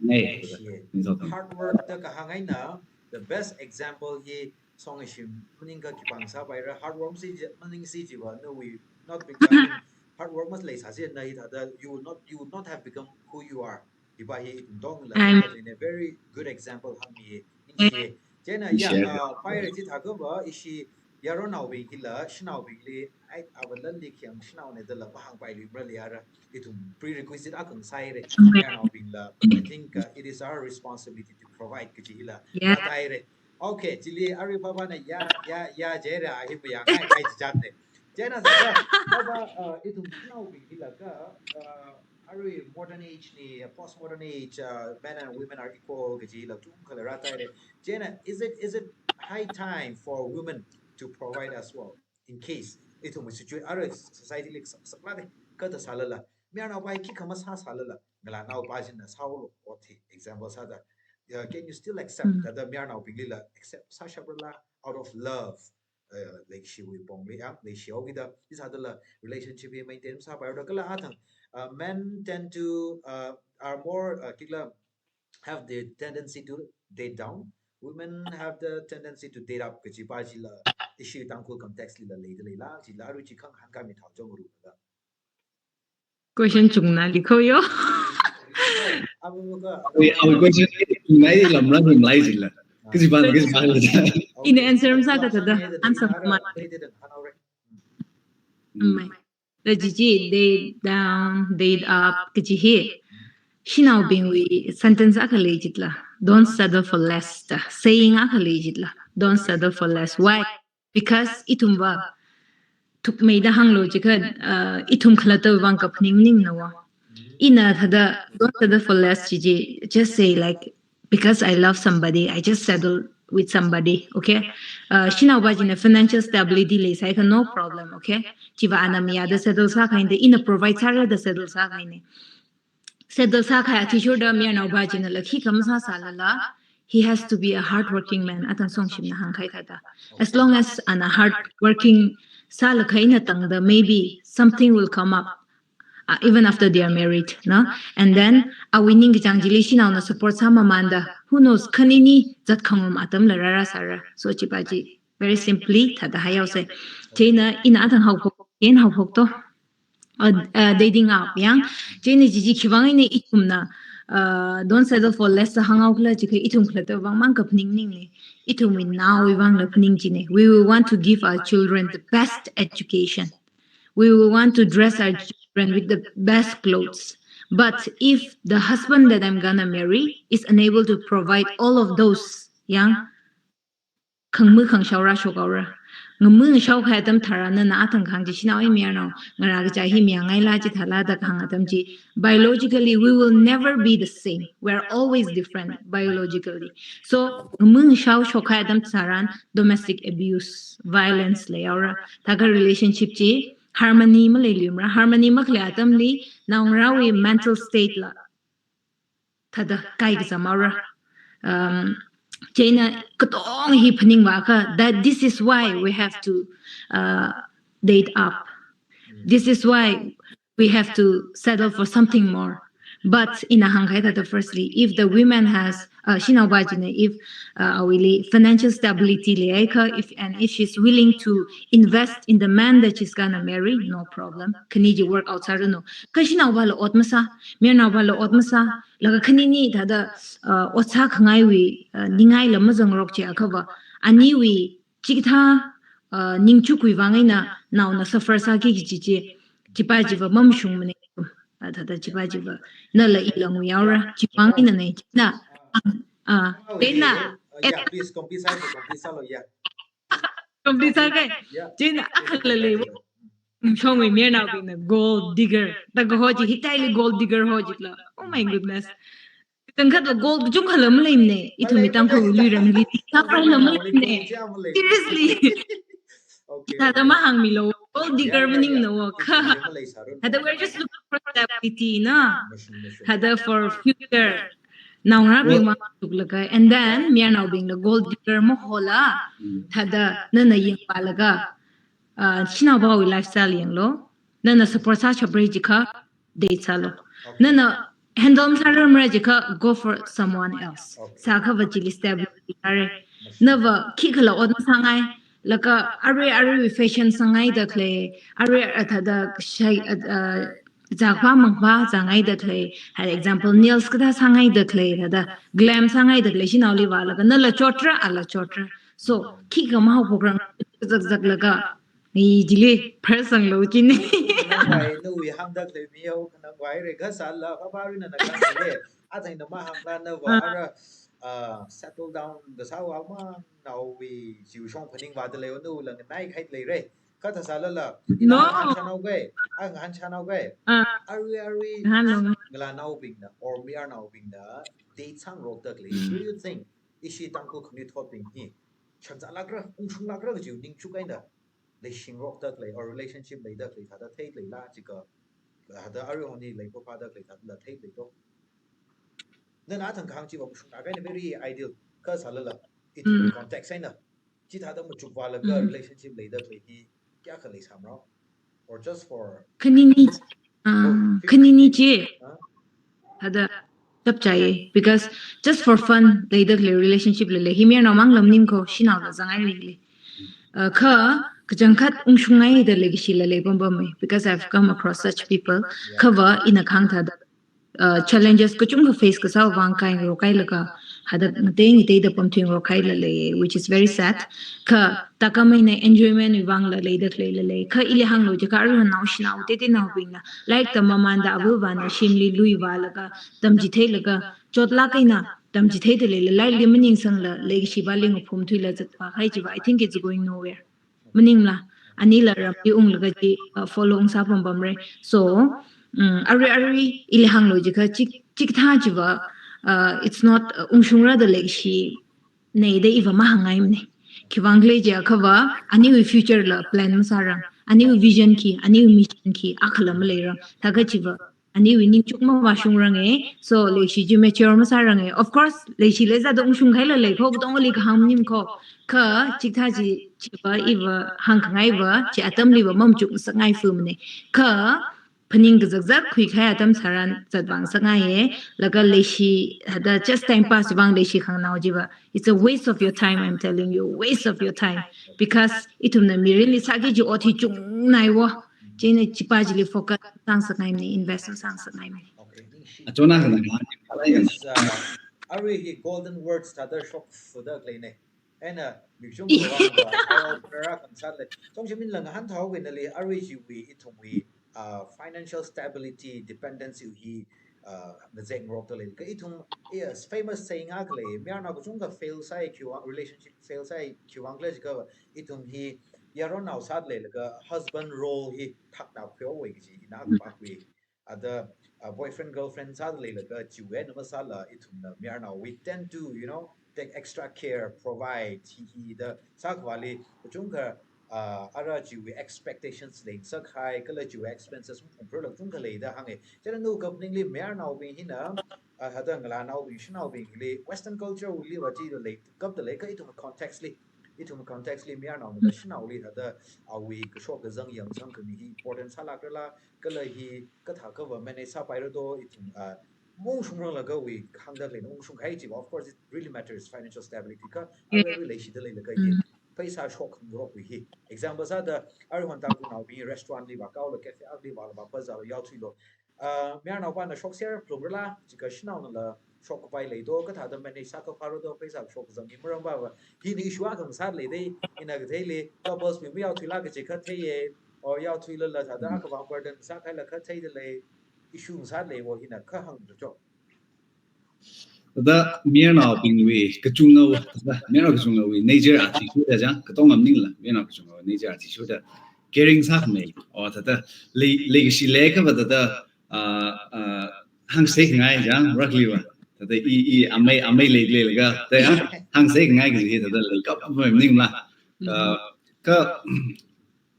ngai, I see. Mishotbing. Hard work da kahāng eina, the best example hi Songashim maningakha khipāng sāpaira, hard work si je, maningsi jiva, no, we not becoming hard work must lei sāsi na hi thāda, you would not, you would not have become who you are. Hiva hi ithum tongla, I'm in a very good example hāngmi. Ishi, chieina ya, share, uh, paira chithākhava, ishi yaranaobing hila, shanaobingli, ai, ava lalli khayang shanaona dala pahāngpailuimara lei ara, ithum prerequisite akha sāhaira, yaranaobingla, I think, uh, it is our responsibility to provide kaji hila, yeah, rātahaira. Okay, chili arui pāpāna ya, ya, ya, jera, ahi mayāngai, ai, chichatne. Chieina sāda, pāpā, uh, ithum shanaobing hilakha, uh, arui modern age ni, uh, postmodern age, uh, men and women are equal, kaji la chungkhala rātahaira. Chieina, is it, is it high time for women to provide as well? In case, ithum situa-, arui society li sak-, saklāk de, kathā sālala, mayarnao pā hi khikha masā sālala, ngalānao pā china sāhaolu, ot hi, example sāda. Uh, can you still accept, mm, thāda mayarnaobinglila accept sāshaprala out of love? Uh, leishiwui pongli ya, leishihaokida, chi sādala relationship hi maintain sāpaira kala athang, uh, men tend to, uh, are more, uh, kikla have the tendency to date down. Women have the tendency to date up kaji pā chila, ishi Tangkhul context lila leida leila, chila arui chi khangahān kami thao jong ru la. Question chungna likho yo. Amu ka. Awui, awui question ngai lamra ni malai jila. Kaji pā, kaji pā. Ina answer masākha thāda, answer ma. Mai. Da chi chi, date down, date up, kaji hi. Shanaobingwui sentence akha lei jila. Don't settle for less da. Saying akha lei jila. Don't settle for less. Why? Because ithumva thukmeida hānglu jiakha, uh, ithum khalattawui vang kaphaning maningna wa. Ina thāda, don't settle for less chi chi, just say like, "Because I love somebody, I just settle with somebody," okay? Uh, shanao pā china financial stability leisāakha no problem, okay? Chiva ana mayāda settle sākahaina, ina provide sāra da settle sākahaina. Settle sākahai athishurda mayarnao pā chinala khikha masā sālala, he has to be a hardworking man, athang Songashimna hāngkahai thāda. As long as ana hardworking sālaga eina tangda, maybe something will come up, uh, even after they are married, no? And then, awui ningkachāng chili shanaona support sāmamānda, who knows, khanini zatkhangarum atamla rāra sāra. So chi pā chi, very simply, thāda haihaosa. Chieina, ina athang haophok, ina haophok to. Uh, uh, dating up, yang. Chieina chi chi khiwuivang eina ithumna, uh, don't settle for less hānghaokhala jiakha ithum khalattawui vang mang kaphaning maningne. Ithumwui naowui vangla phaning chine. We will want to give our children the best education. We will want to dress our children with the best clothes. But if the husband that I'm gonna marry is unable to provide all of those, yang, khangmu khangshao rāshokhaora. Ngamu ngashao kahai atam tharan nana athang kahāng chi shanao hi mayarnao, ngarā kachā hi mayāngaila chithāla da kahāng atam chi. Biologically, we will never be the same. We are always different biologically. So, ngamu ngashao shokkahai atam tharan domestic abuse, violence leihaora. Thākha relationship chi harmony maleiluimara. Harmony makhalei atamli naongarāwui mental state la thāda kaikazam haora. Um, chieina katong hi phaningvāakha, that this is why we have to, uh, date up. This is why we have to settle for something more. But ina hāngkahai thāda firstly, if the women has, uh, shanao pā china, if, uh, awuili financial stability leiakha, if, and if she's willing to invest in the man that she's gonna marry, no problem. Khani chi work out sāranu. Kha shanao pāla ot masā, mayarnao pāla ot masā, laga khanini thāda, uh, ot sākhangaiwui, uh, ningai lam mazangrok chiakhava, aniwui chikathā uh, ningchukhui vang eina naona suffer sāki kaji chi, chipa chiva mamashungmane. Uh, thāda chipa chiva nala ila nguihaora, chiwang eina ne, china, uh, eina, Uh, yeah, please, complete sālo, complete sālo, yeah. Complete sākai. Yeah. China akhala lei. Shongwui mayarnaobingna gold digger. Taka ho chi hikathāli gold digger ho jila. Oh my goodness. Tangkhat la gold kachungkhala maleimane. Ithumwui Tangkhul luiramli. Tangkhul maleimane. Seriously. Okay. Thāda mahāngmilu. Gold digger maningmana wo kha. Thāda we're just looking for stability na. Thāda for future. Naongarābing matuklaga. And then mayarnaobingla gold digger mahola. Thāda nana yangvālaga. Uh, shanaopawui lifestyle yanglu. Nana support sāshapra jiakha date sālu. Nana handle masārarmara jiakha go for someone else. Sākhava chili stability rāra. Nava khikhala ot masāngai. Laga arui arui fashion sāngaida khalei. Arui athāda shai, uh, zakpa mangpa sāngaida khalei. Had example nails kathā sāngaida khalei. Thāda glam sāngaida khalei shanaoli vālaga. Nala chotra, ala chotra. So, khikha mahaophokrang zakzaklaga. Ni chili person lo chine. Nangvai nawui hāngda khalei mi hao, nangvai re kasāla, papa rina na kasāle. Athang na mahāngla nava ara, uh, settle down kasā vang ma, naowui chiwui shong phaningvāda lei, nawui lang nai khai lei re. Kathā sālala. No. Ngahān shanao gai, a ngahān shanao gai. Ah. Arui arui. Ngahānlu. Ngalānaobingna, or mayarnaobingna, date sāngarokda khalei. Do you think ishi Tangkhul khanuithotbing hi shānzālākra, ungshunglākra kaji ningchuk eina leishingarokda khalei, or relationship leida khalei thāda thei leila jiakha, thāda arui honi lei papa da khalei thāda thei leilo. Nana athang kahāng chiva ungshunglāka eina very ideal kasālala. Ithum context eina. Chithāda machukvālaga relationship leida khalei hi kayākha leisāmara? Or just for Khanini, uh, khanini chi. Thāda chapchai, because just for fun, leida khalei relationship la lei. Hi mayarnao mang lam ning ko, shanaola zangngai lei. Uh, kha, kachangkhat ungshungngaida leikashila lei pampamma. Because I've come across such people. Khava ina kahāng thāda, uh, challenges kachungkha face kasā vang kaingarok kailaga. Hada ngatei ngateida pamthuingarok kaila lei, which is very sad. Kha, takam eina enjoyment wui vangla leida khaleila lei. Kha ili hānglu jiakha arui hanao shanao tetenaobingna. Like tamamānda avāvana shimli luivālaga, tamchitheilaga, chotlāk eina, tamchitheida leila, like li maningsangla, leikashipali ngaphumthuila zatvākahai chiva, I think it's going nowhere. Maningla, anila ramli unglaga chi, uh, follow ungsā pampamra. So, mm, arui arui ili hānglu jiakha chik, chikathā chiva, uh, it's not, uh, ungshungrada leikashi neida iva mahāngngaimana. Khiwuivang khala jiakhava, aniwui future la plan masārang, aniwui vision khi, aniwui mission khi, akhala maleirang, thākha chiva, aniwui ningchuk mavāshungranga, so leishi chi mature masāranga. Of course, leishi lei zada ungshung kahaila lei ko, katongali kahāng maning ko, kha chikathā chi, chiva iva hāngkhangai va, chi atamli va mamachuk ngasakngai fumana. Kha, phaning kazakzak khuikahai atam tharan zatvā ngasakngaiya, laga leishi, hada just time pass vang leishi khanganao chiva. It's a waste of your time, I'm telling you, waste of your time. Because ithumna mirinli sāki kaji ot hi chungnai wo. Chieina chipa chili focus sāngasakngaimana, invest sāngasakngaimana. Okay, ningshi. Achona kana ka. Yes, uh, arui hi golden words thāda shokfada khaleina. Eina, mikchung kawang ba, uh, para kan sāle. Chongshi min lang han thao wui nali, arui chiwui ithumwui, uh, financial stability, dependency hi, uh, ngazek ngarokda lei. Kha ithum, yes, famous saying akha lei, mayarnao kachungkha fail sāi khiwuivang, relationship fail sāi khiwuivang khala jiakha, ithum hi yaronnao sāda leilaga husband role hi thakna pheowui kaji ina kapakhui. Ada, uh, boyfriend girlfriend sāda leilaga chiwui eina masāla ithumna mayarnao, we tend to, you know, take extra care, provide, hi hida sākhavāli kachungkha, uh, ara chiwui expectations leingasakhai, kala chiwui expenses maphungpharla kachungkha leida hānga. Chieina nawui kaphaningli mayarnaobing hina, uh, hada ngalānaobing, shanaobingli, Western culture wuili va chi leikapda lei, kha ithum context li, ithum context li mayarnaona shanaoli hada awui kashok kazang yangsang khami hi important sālākrala, kala hi kathākhava manage sāpaira do, ithum, ah, maungshungranglagawui hāngda khaleina ungshungkahai chiva, of course, it really matters, financial stability kha, arui arui leishida leilaga hi, pheisā shok khangarokwui hi. Example sāda, arui hon Tangkhulnaobing restaurant li vākaola, cafe akhali vāla, vāphazāla, yaothuilo. Ah, mayarnaopana shokser phalungrala, jiakha shanaonala shokkapai leido, kathāda manage sākhavai rado, pheisā shokzang hi maram baba. Hina issue akha ngasālei dei, ina katheili, couples bing mayaothuila kaji kha theiye, or yaothuilala thāda akhavang burden sākhaila kha theida lei, issue ngasālei wo hina kha hāngda cho. Thāda mayarnaobingwui kachungkhawui, thāda mayarnao kachungkhawui nature athishurda jang, katonga maningla, mayarnao kachungkhawui nature athishurda, caring sākhamei, or thāda lei, leikashi leiakha va thāda, ah, ah, hāngsekngai jang, rakli va. Thāda i, i, amei, amei lei, leilaga, thāda ya, hāngsekngai kaji hi thāda leikap maningla. Ah, kha,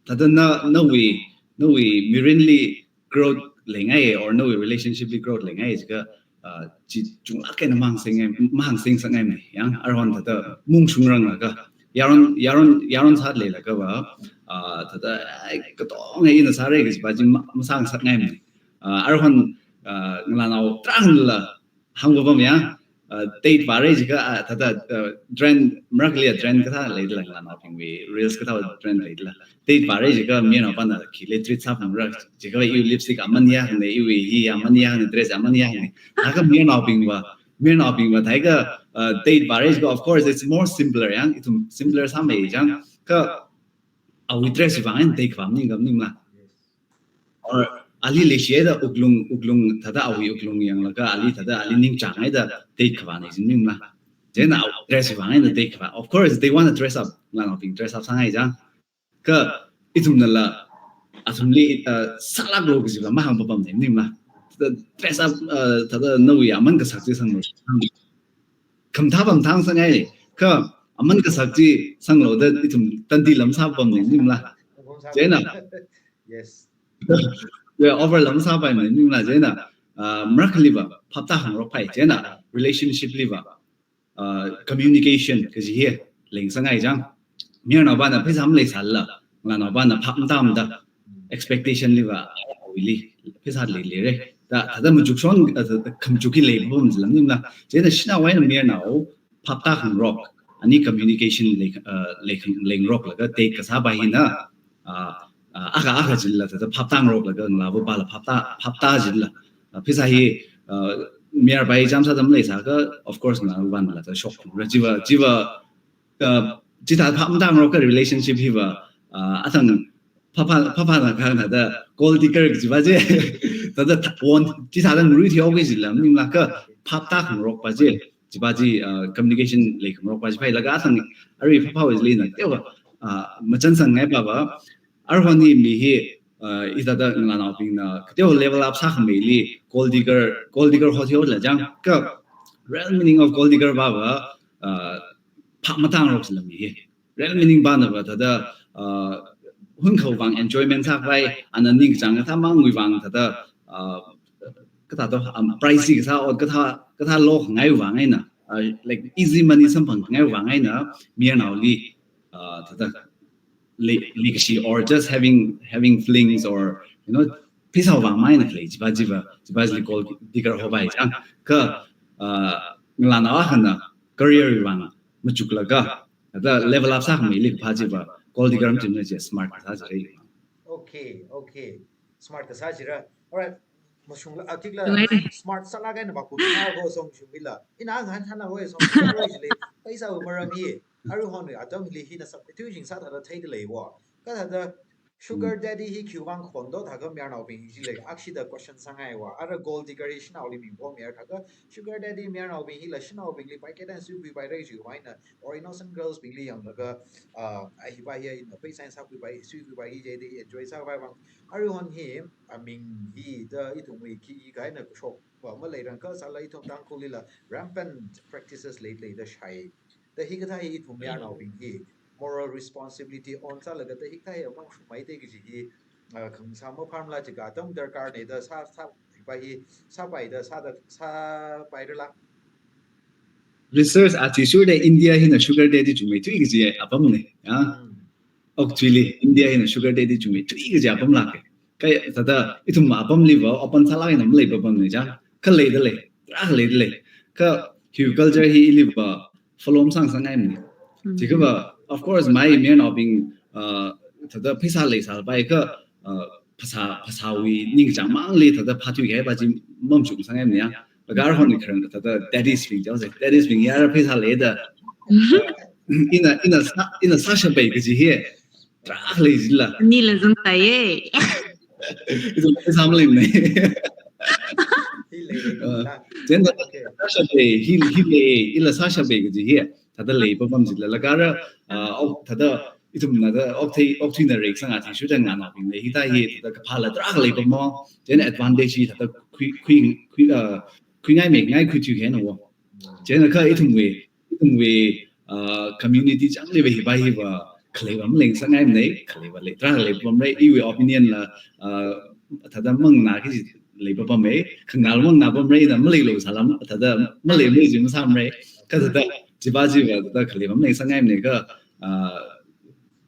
thāda na, nawui, nawui mirinli growth leingai, or nawui relationship li growth leingai, jiakha, ah, chi chunglāk eina mahāngseng, mahāngsengsakngaimana, yang, aruihon thāda mungshungranglaga, yaron, yaron, yaron sāda leilaga va, ah, thāda, ai, katonga ina sāra kajipa chi ma-, masāngasakngaimana. Ah, aruihon, ah, ngalānao tarākhanala hāngpapam ya, ah, date vāra jiakha, ah, thāda, ah, trend, marakliya trend kathā leidala ngalānaobingwui, reels kathā trend leidala. Date vāra jiakha mayarnaopana khili treat sāphalungra, jiakha iwui lipstick aman yāngne, iwui hi aman yāngne, dress aman yāngne. Akha mayarnaobing va, mayarnaobing va, thākha, ah, date vāra jiakha, of course, it's more simpler, yang, ithum simpler sāmei jang, kha awui dress vang eina date khavā maningkha maningla. Or ali leishida wuklung, wuklung thāda awui wuklung yanglaga ali thāda ali ningchānghaida date khavāna jin maningla. Chieina awui dress vang eina date khavā. Of course, they wanna dress up. Ngalānaobing dress up sāngai jang. Kha ithumnala, athumli, uh, sālāklo kajiva mahāngpapamna maningla. Thāda dress up, uh, thāda nawui aman kasak chi sanglo. Khamathā pam thang sāngai, kha aman kasak chi sanglo da ithum tandi lam sāpapamna maningla. Chieina. Yes. Yeah, over lam sāpaimana maningla, chieina, ah, marakhali va, phaptā hāngrokpai, chieina, relationship li va, ah, communication kaji hi leingasakngai jang. Mayarnaopana pheisā maleisālala, ngalānaopana phap matamda, expectation li va, awuili, pheisā lei leira. Da, thāda machukshon, ah, thāda khamachuk hi leipapam jila maningla. Chieina shanao eina mayarnao, phaptā hāngrok, ani communication lei, ah, lei, leingaroklaga date kasāpa hina, ah, ah, akha akha jilala thāda phaptā ngaroklaga ngalāva pala phaptā, phaptā jilala. Ah, pheisā hi, ah, mayarpa hi chānjam sāda maleisākha, of course, ngalāvanala thāda shokra. Chiva, chiva, ah, chithā phap matāngarokka relationship hiva, ah, athang phapā, phapāna kahāng thāda gold digger kajipa chi, thāda tha-, won, chithāda ngaruithuihaoki jila maningla kha phaptā hāngrokpa chi, chipa chi, ah, communication lei hāngrokpa chi phailaga athang arui phapā wizli na, teowa, ah, machānsangngaipa va, aruihon hi mi hi, ah, hithāda ngalānaobingna, kateo level up sākhameili, gold digger, gold digger hothaola jang, kha real meaning of gold digger pa va, ah, phap matāngarok jila mi hi. Real meaning pana va thāda, ah, hunkhawui vang enjoyment sākhavai, ana ningkachāng kathā mangwui vang thāda, ah, kathā to, um, pricey kasā ot kathā, kathā lokhangai vang eina, ah, like easy money samphangkhangai vang eina, mayarnaoli, ah, thāda, lei, leikashi or just having, having flings or, you know, pheisā vang maina khalei, chipa chiva, chipa chili gold digger hopai jang. Kha, ah, ngalānao akhana career vang machuklaga, thāda level up sākhameili kaphā chiva, gold digger machimna chi smart kasā jira. Okay, okay. Smart kasā jira. Alright. Mashungla, ah, tikla, smart sālaga eina maku na ho song shumila. Ina ngahān thāna ho song shumila jili. Pheisāwui maram hi. Aruihonwui atamli hina sāptui jingsā thāda theida leiwo. Kha thāda sugar daddy hi khiwui vang khon do thākha mayarnaobing hi jila, akshida question sāngaiwa. Ara gold digger hi shanaoli mingpho mayar thākha sugar daddy mayarnaobing hila shanaobingli paikatan suikhuipaira jiwui vang eina, or innocent girls bingli yanglaga, ah, ai hipa hi ina pheisā sākhuipai, suikhuipai hi jida enjoy sākhavai vang. Aruihon hi, aming hi da ithumwui khi hi kahaina kashok va maleirangkha sāla ithum Tangkhulli la rampant practices lei, leida shai. Da hikathā hi ithum mayarnaobing hi moral responsibility on sālaga da hikathā hi amang shumai te kaji hi, ah, khangsā mapharmala jiakha atam darkarna da sā, sāpa hi, sāpaida, sāda, sāpairala. Research athishurda India hina sugar daddy chungmeithui kaji apamna, ya. Hmm. Actually, India hina sugar daddy chungmeithui kaji apamlāka. Kha thāda ithum apamli va open sālaga eina maleipapamna jang. Kha leida lei, tarākha leida lei. Kha hiwui culture hi ili va follow masāsangngaimana. Hmm. Chiakha va, of course, mai mayarnaobing, uh, thāda pheisā leisāpai kha, uh, phasā, phasāwui ningkachāng mangli thāda phāthuikahai pa chi mamachuk sāngaimana ya. Laga arui hon kharang thāda daddies bing jihaosa. Daddies bing ya ara pheisā leida. Ina, ina sā, ina sāshappai kaji hi. Tarākha lei jila. Nila zangtaiye. Ithum pheisā maleimana. Hi lei lei Uh, la. Chieina Okay. sāshappai, hi, hi lei, ila sāshappai kaji hi. Thāda lei papam jila. Laga ara, uh, ok, thāda ithumna da okthui, okthuina reisang athishurda nganābing lei. Hithā hi thāda kaphāla tarākha lei pamo. Chieina advantage hi thāda khui, khui, khui, uh, khuingai meingai khuithuikahai na wo. Chieina kha ithumwui, ithumwui, uh, community changli va hi pa hi pa khalei pa maleng sāngaimana, khalei pa lei, tarākha lei pamra, iwui opinion la, uh, thāda manganā kaji lei papam e, khanganāla manganā pamra, ina maleilo sālam, thāda maleimana ji masāmara, kha thāda, chi pa chi pa, thāda khalei pa maleng sāngaimana kha, uh,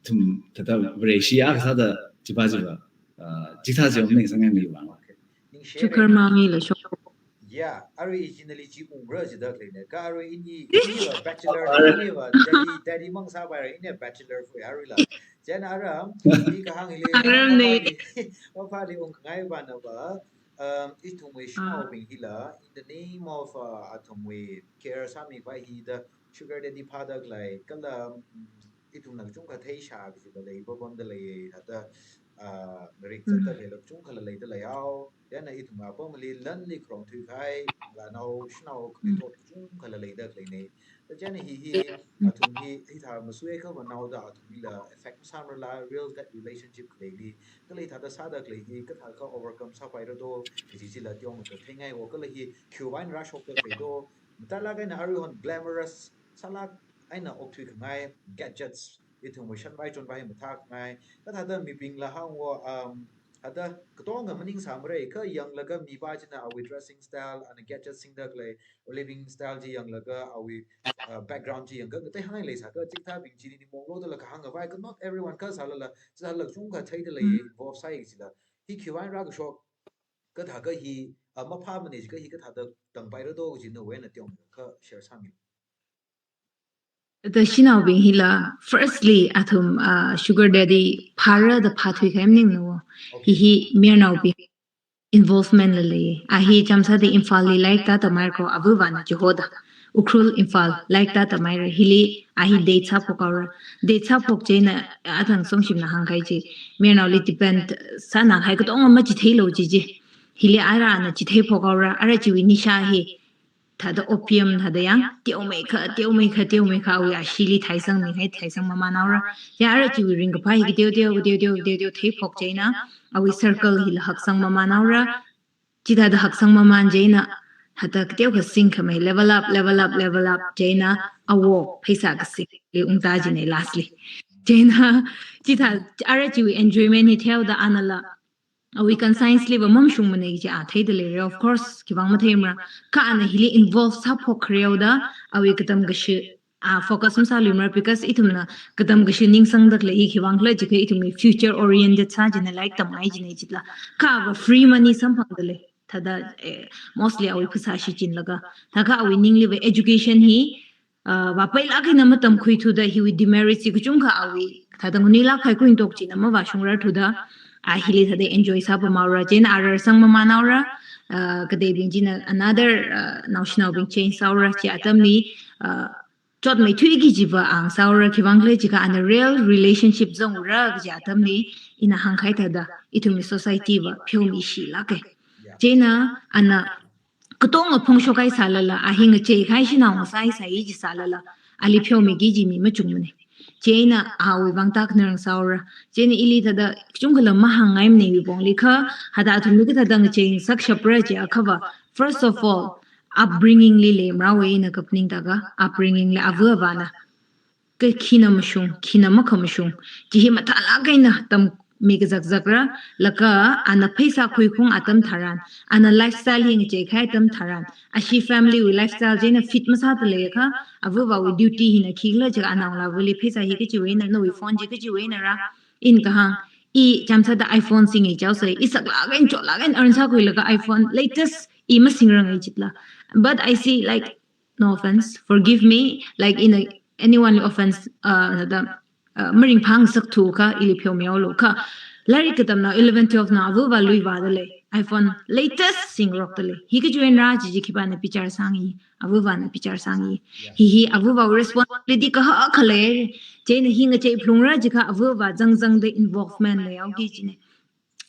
ithum, thāda Vareshi akha sāda, chi pa chi pa, uh, chithā chi pa maleng sāngaimana va. Ningshi Shukar re. Mami la shok. Yeah, arui ichina li chi ungra jida khaleina. Kha arui ini, ini va bachelor, ini va daddy, daddy mang sāpai ra, ini bachelor fu arui la. Chieina ara, hi kahāng hili, Aram ne. Mapali, mapali ungkhangai pa na va, um, ithumwui Ah. shanaobing hila, in the name of, uh, athumwui care sāmi pa hi da sugar daddy phāda khalei, kala, um, ithumna kachungkha theishā kajila lei, papamda lei, thāda, ah, rik Mm. zatda khalei la kachungkhala leida leihao. Chieina ithum apamli lanli kharong thuikahai, lanao, shanao, Mm. khaitho kachungkhala leida khaleina. Da chieina hi hi, Mm. athum hi, hithā masuiakha manaoda athum hila effect masāmarala, real gut relationship khaleili. Kala hithāda sāda khalei hi, kathākha overcome sāpaira do, kaji chila teomeikha theingai wo, kala hi, khiwuivang rāshokda khalei do, mathālāk eina arui hon glamorous sālāk eina okthuikhangai, gadgets, ithumwui shanvai chonvai mathākhangai. Kathāda mibingla hāng wo, um, thāda katonga maning sāmara, kha yanglaga mi pa china awui dressing style, ana gadget singda khalei, living style chi yanglaga awui, uh, background chi yangakha, katei hāngngai leisākha, chikathābing chili nimong loda la kahāng khavai, kha not everyone kha sālala, sālala kachungkha theida lei, Mm. involve sāi jila. Hi khiwuivang rākashok, kathākha hi, uh, maphāmana jiakha hi kathāda tangpaira do kaji nawui eina teomeikha share sāmi. Da shanaobing hila, firstly, athum, uh, sugar daddy phāra da phāthuikahai maningna wo. Okay. Hi hi mayarnaobing involvement la lei. A hi chāmsāda Imphalli lairik tātāmei ko, ava avāna chihoda. Ukhrul Imphal lairik tātāmeira. Hili a hi date sāphok haora. Date sāphok chieina athang Songshimna hāngkahai chi, mayarnaoli depend sānākahai katonga machitheilu jiji. Hili ara ana chitheiphok haora. Ara chiwui nisha hi thāda opium thāda yang, teomeikha, teomeikha, teomeikha awui ashili thaisangmihai, thaisang mamān haora. Ya ara chiwui ringkaphā hi kateo teo, kateo teo, kateo teo theiphok chieina, awui circle hila haksang mamān haora. Chithāda haksang mamān chieina, thāda kateokha singkhamei, level up, level up, level up chieina, awo, pheisā kasingli ungta jina lastly. Chieina, chithā, ara chiwui enjoyment hi theoda anala, awui conscience li va mamashungmana kaji a theida leira, of course, khiwuivang matheimara. Kha ana hili involve sāphok khareo da, awui katam kashi, a, focus masāluimara, because ithumna katam kashi ningsangda khalei hi khiwuivang khala jiakha ithumwui future oriented sā jina, lairik tamngai jina jila. Kha va free money samphangda lei. Thāda, eh, mostly awui phasā shichinlaga. Thākha awui ningli va education hi, uh, vāpailāk eina matamkhuithuda hiwui demerits hi kachungkha awui, thāda nganuilāk kahai kuintok china mavāshungrarthuda, a hili thāda enjoy sāpam haora, chieina a rarsang mamān haora, uh, kateibing china another, uh, naoshinaobing change sāhaora, chi atamli, uh, chotmeithuiki kaji va ang sāhaora, khiwuivang khala jiakha ana real relationship zangra kaji atamli, ina hāngkahai thāda, ithumwui society va pheomishilāka. Chieina ana katonga phongshok haisālala, a hi ngacheikahai shanao ngasā haisai ji sālala, ali pheomiki kaji mi machungmana. Chieina awui vang tak narang sāhaora. Chieina ili thāda kachungkhala mahāngngaimana iwui pongli kha, thāda athumli kathāda ngacheingasakshapra jiakha va, first of all, upbringing li leimara, ina kaphaning thākha, upbringing li ava avāna ka khina mashung, khina makhamashung, chi hi mathālāk eina tammi kazakzakra, laga ana pheisā khuikhung atam tharan, ana lifestyle hi ngacheikahai atam tharan, ashi family wui lifestyle chieina fit masāda leiakha, ava avāwui duty hina khikhala jiakha anaongalā avali pheisā hi kachiwui eina, nawui phone chi kachiwui einara, ina kahāng, i chāmsāda iPhone singi jihaosa, i saklāk eina chotlāk eina earn sākhuilaga iPhone latest i masingranga jila. But I see, like, no offense, forgive me, like, in a, anyone offense, uh, thāda, uh, maringphāngasakthu kha, ili pheomihaolu kha. Lairik katamnao eleven twelve na avāva lui vāda lei. iPhone latest singrokda lei. Hi kachiwui eina rā chi chi khipāna bichar sāngi, avāvana bichar sāngi. Hi hi avāva responsibility kahak khalei. Chieina hi ngachei phalungra jiakha avāva zangzangda involvement leihaoki kajina.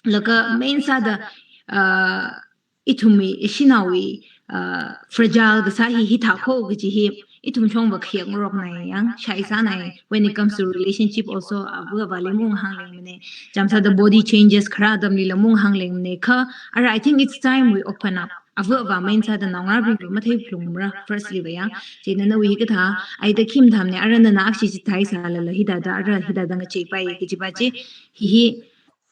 Laga main sāda, uh, ithumwui ishinaowui, uh, fragile kasā hi hithā kho kaji hi ithum shongva khayang roknai yang, shai sānai. When it comes to relationship also, avāvali mung hānglengmana. Chāmsāda body changes kharā atamlila mung hānglengmana. Kha, ara, I think it's time we open up. Avāva main sāda naongarābingva mathei phalungra, firstly va yang. Chieina nawui hikathā, ai da khim thamna, ara nana akshi chithāi sālala, hithāda, ara hithāda ngacheipai kajipa chi, hi hi,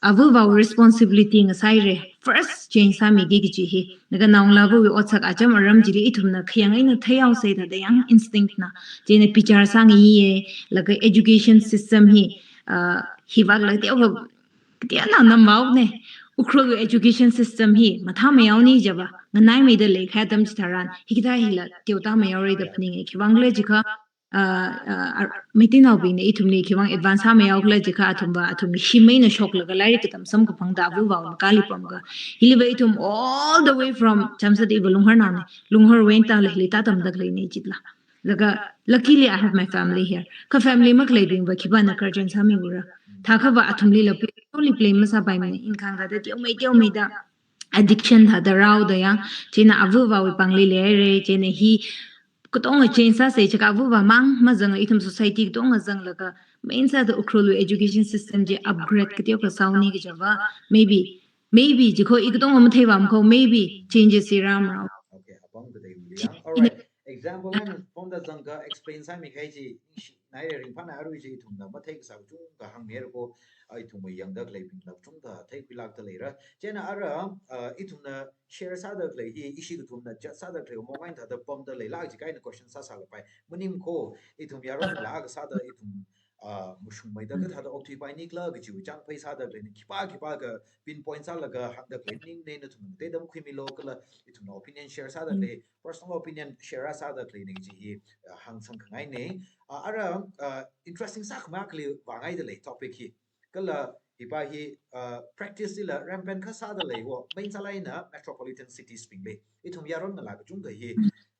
avāva responsibility ngasāhaira, first change sāmiki kaji hi. Laga naongalāvawui otsak acham aram chili ithumna khayang eina theihaosa thāda yang instinct na. Chieina bichar sāngiya, laga education system hi, uh, hivākla teokha, teonao namvaona. Ukhrulwui education system hi mathāmei haoni jiva, nganaimeida leikahai atam chitharan, hikathā hila teoda mei haora da phaninga. Khivang khala jiakha, uh, uh, ar-, Meiteinaobingna ithumli khivang advance sāmei haokhala jiakha athumva, athumwui shim eina shoklaga lairik katam samkaphangda avāva makali pamga. Hiliva ithum all the way from chāmsāda iva Lunghar naona, Lunghar wui eina tāla hili tātamda khaleina chitla. Laga, luckily I have my family here. Kha family makhaleibingva khipāna guardian sāmiura. Thākhava athumlila blame, totally blame masāpaimana, inkhang thāda teomei, teomeida addiction thāda rāhaoda yang, chieina avāvawui pāngli leihaira, chieina hi katonga change sāsa jiakha avāva mang mazanga, ithum society katonga zanglaga, main sāda Ukhrulwui education system chi upgrade kateokha sāhaoni kajiva, maybe, maybe ji kho, i katonga matheivāma kho, maybe changes hi rāmara. Okay, apam kateili yang. All right. Example eina pamda zangkha explain sāmikahai chi, ishi naira ringphāna arui chi ithumna mathei kasā kachungkha hāngmira kho, a, ithumwui yangda khaleibingla kachungkha theikhuilākda leira. Chieina ara, uh, ithumna share sāda khalei hi, ishi kathumna judge sāda khalei mong eina thāda pamda leilāk jiakha eina question sāsālapai. Maning kho, ithum yaronla kasāda ithum, uh, mashungmeida kathāda okthuipaini khala kajiwui chang phei sāda khaleina, khipā khipākha pinpoint sālaga hāngda khalei maningmana, nathumna teida makhuimilu kala ithumna opinion share sāda khalei, personal opinion share sāda khaleina kaji hi, uh, hāngsangkhangaina. Uh, ara, uh, interesting sākhamei akhali vāngaida lei topic hi. Kala hipa hi, uh, practice chila rampant kasāda leiwo, main sālāk eina metropolitan cities bingli. Ithum yaron ngalā kachungkha hi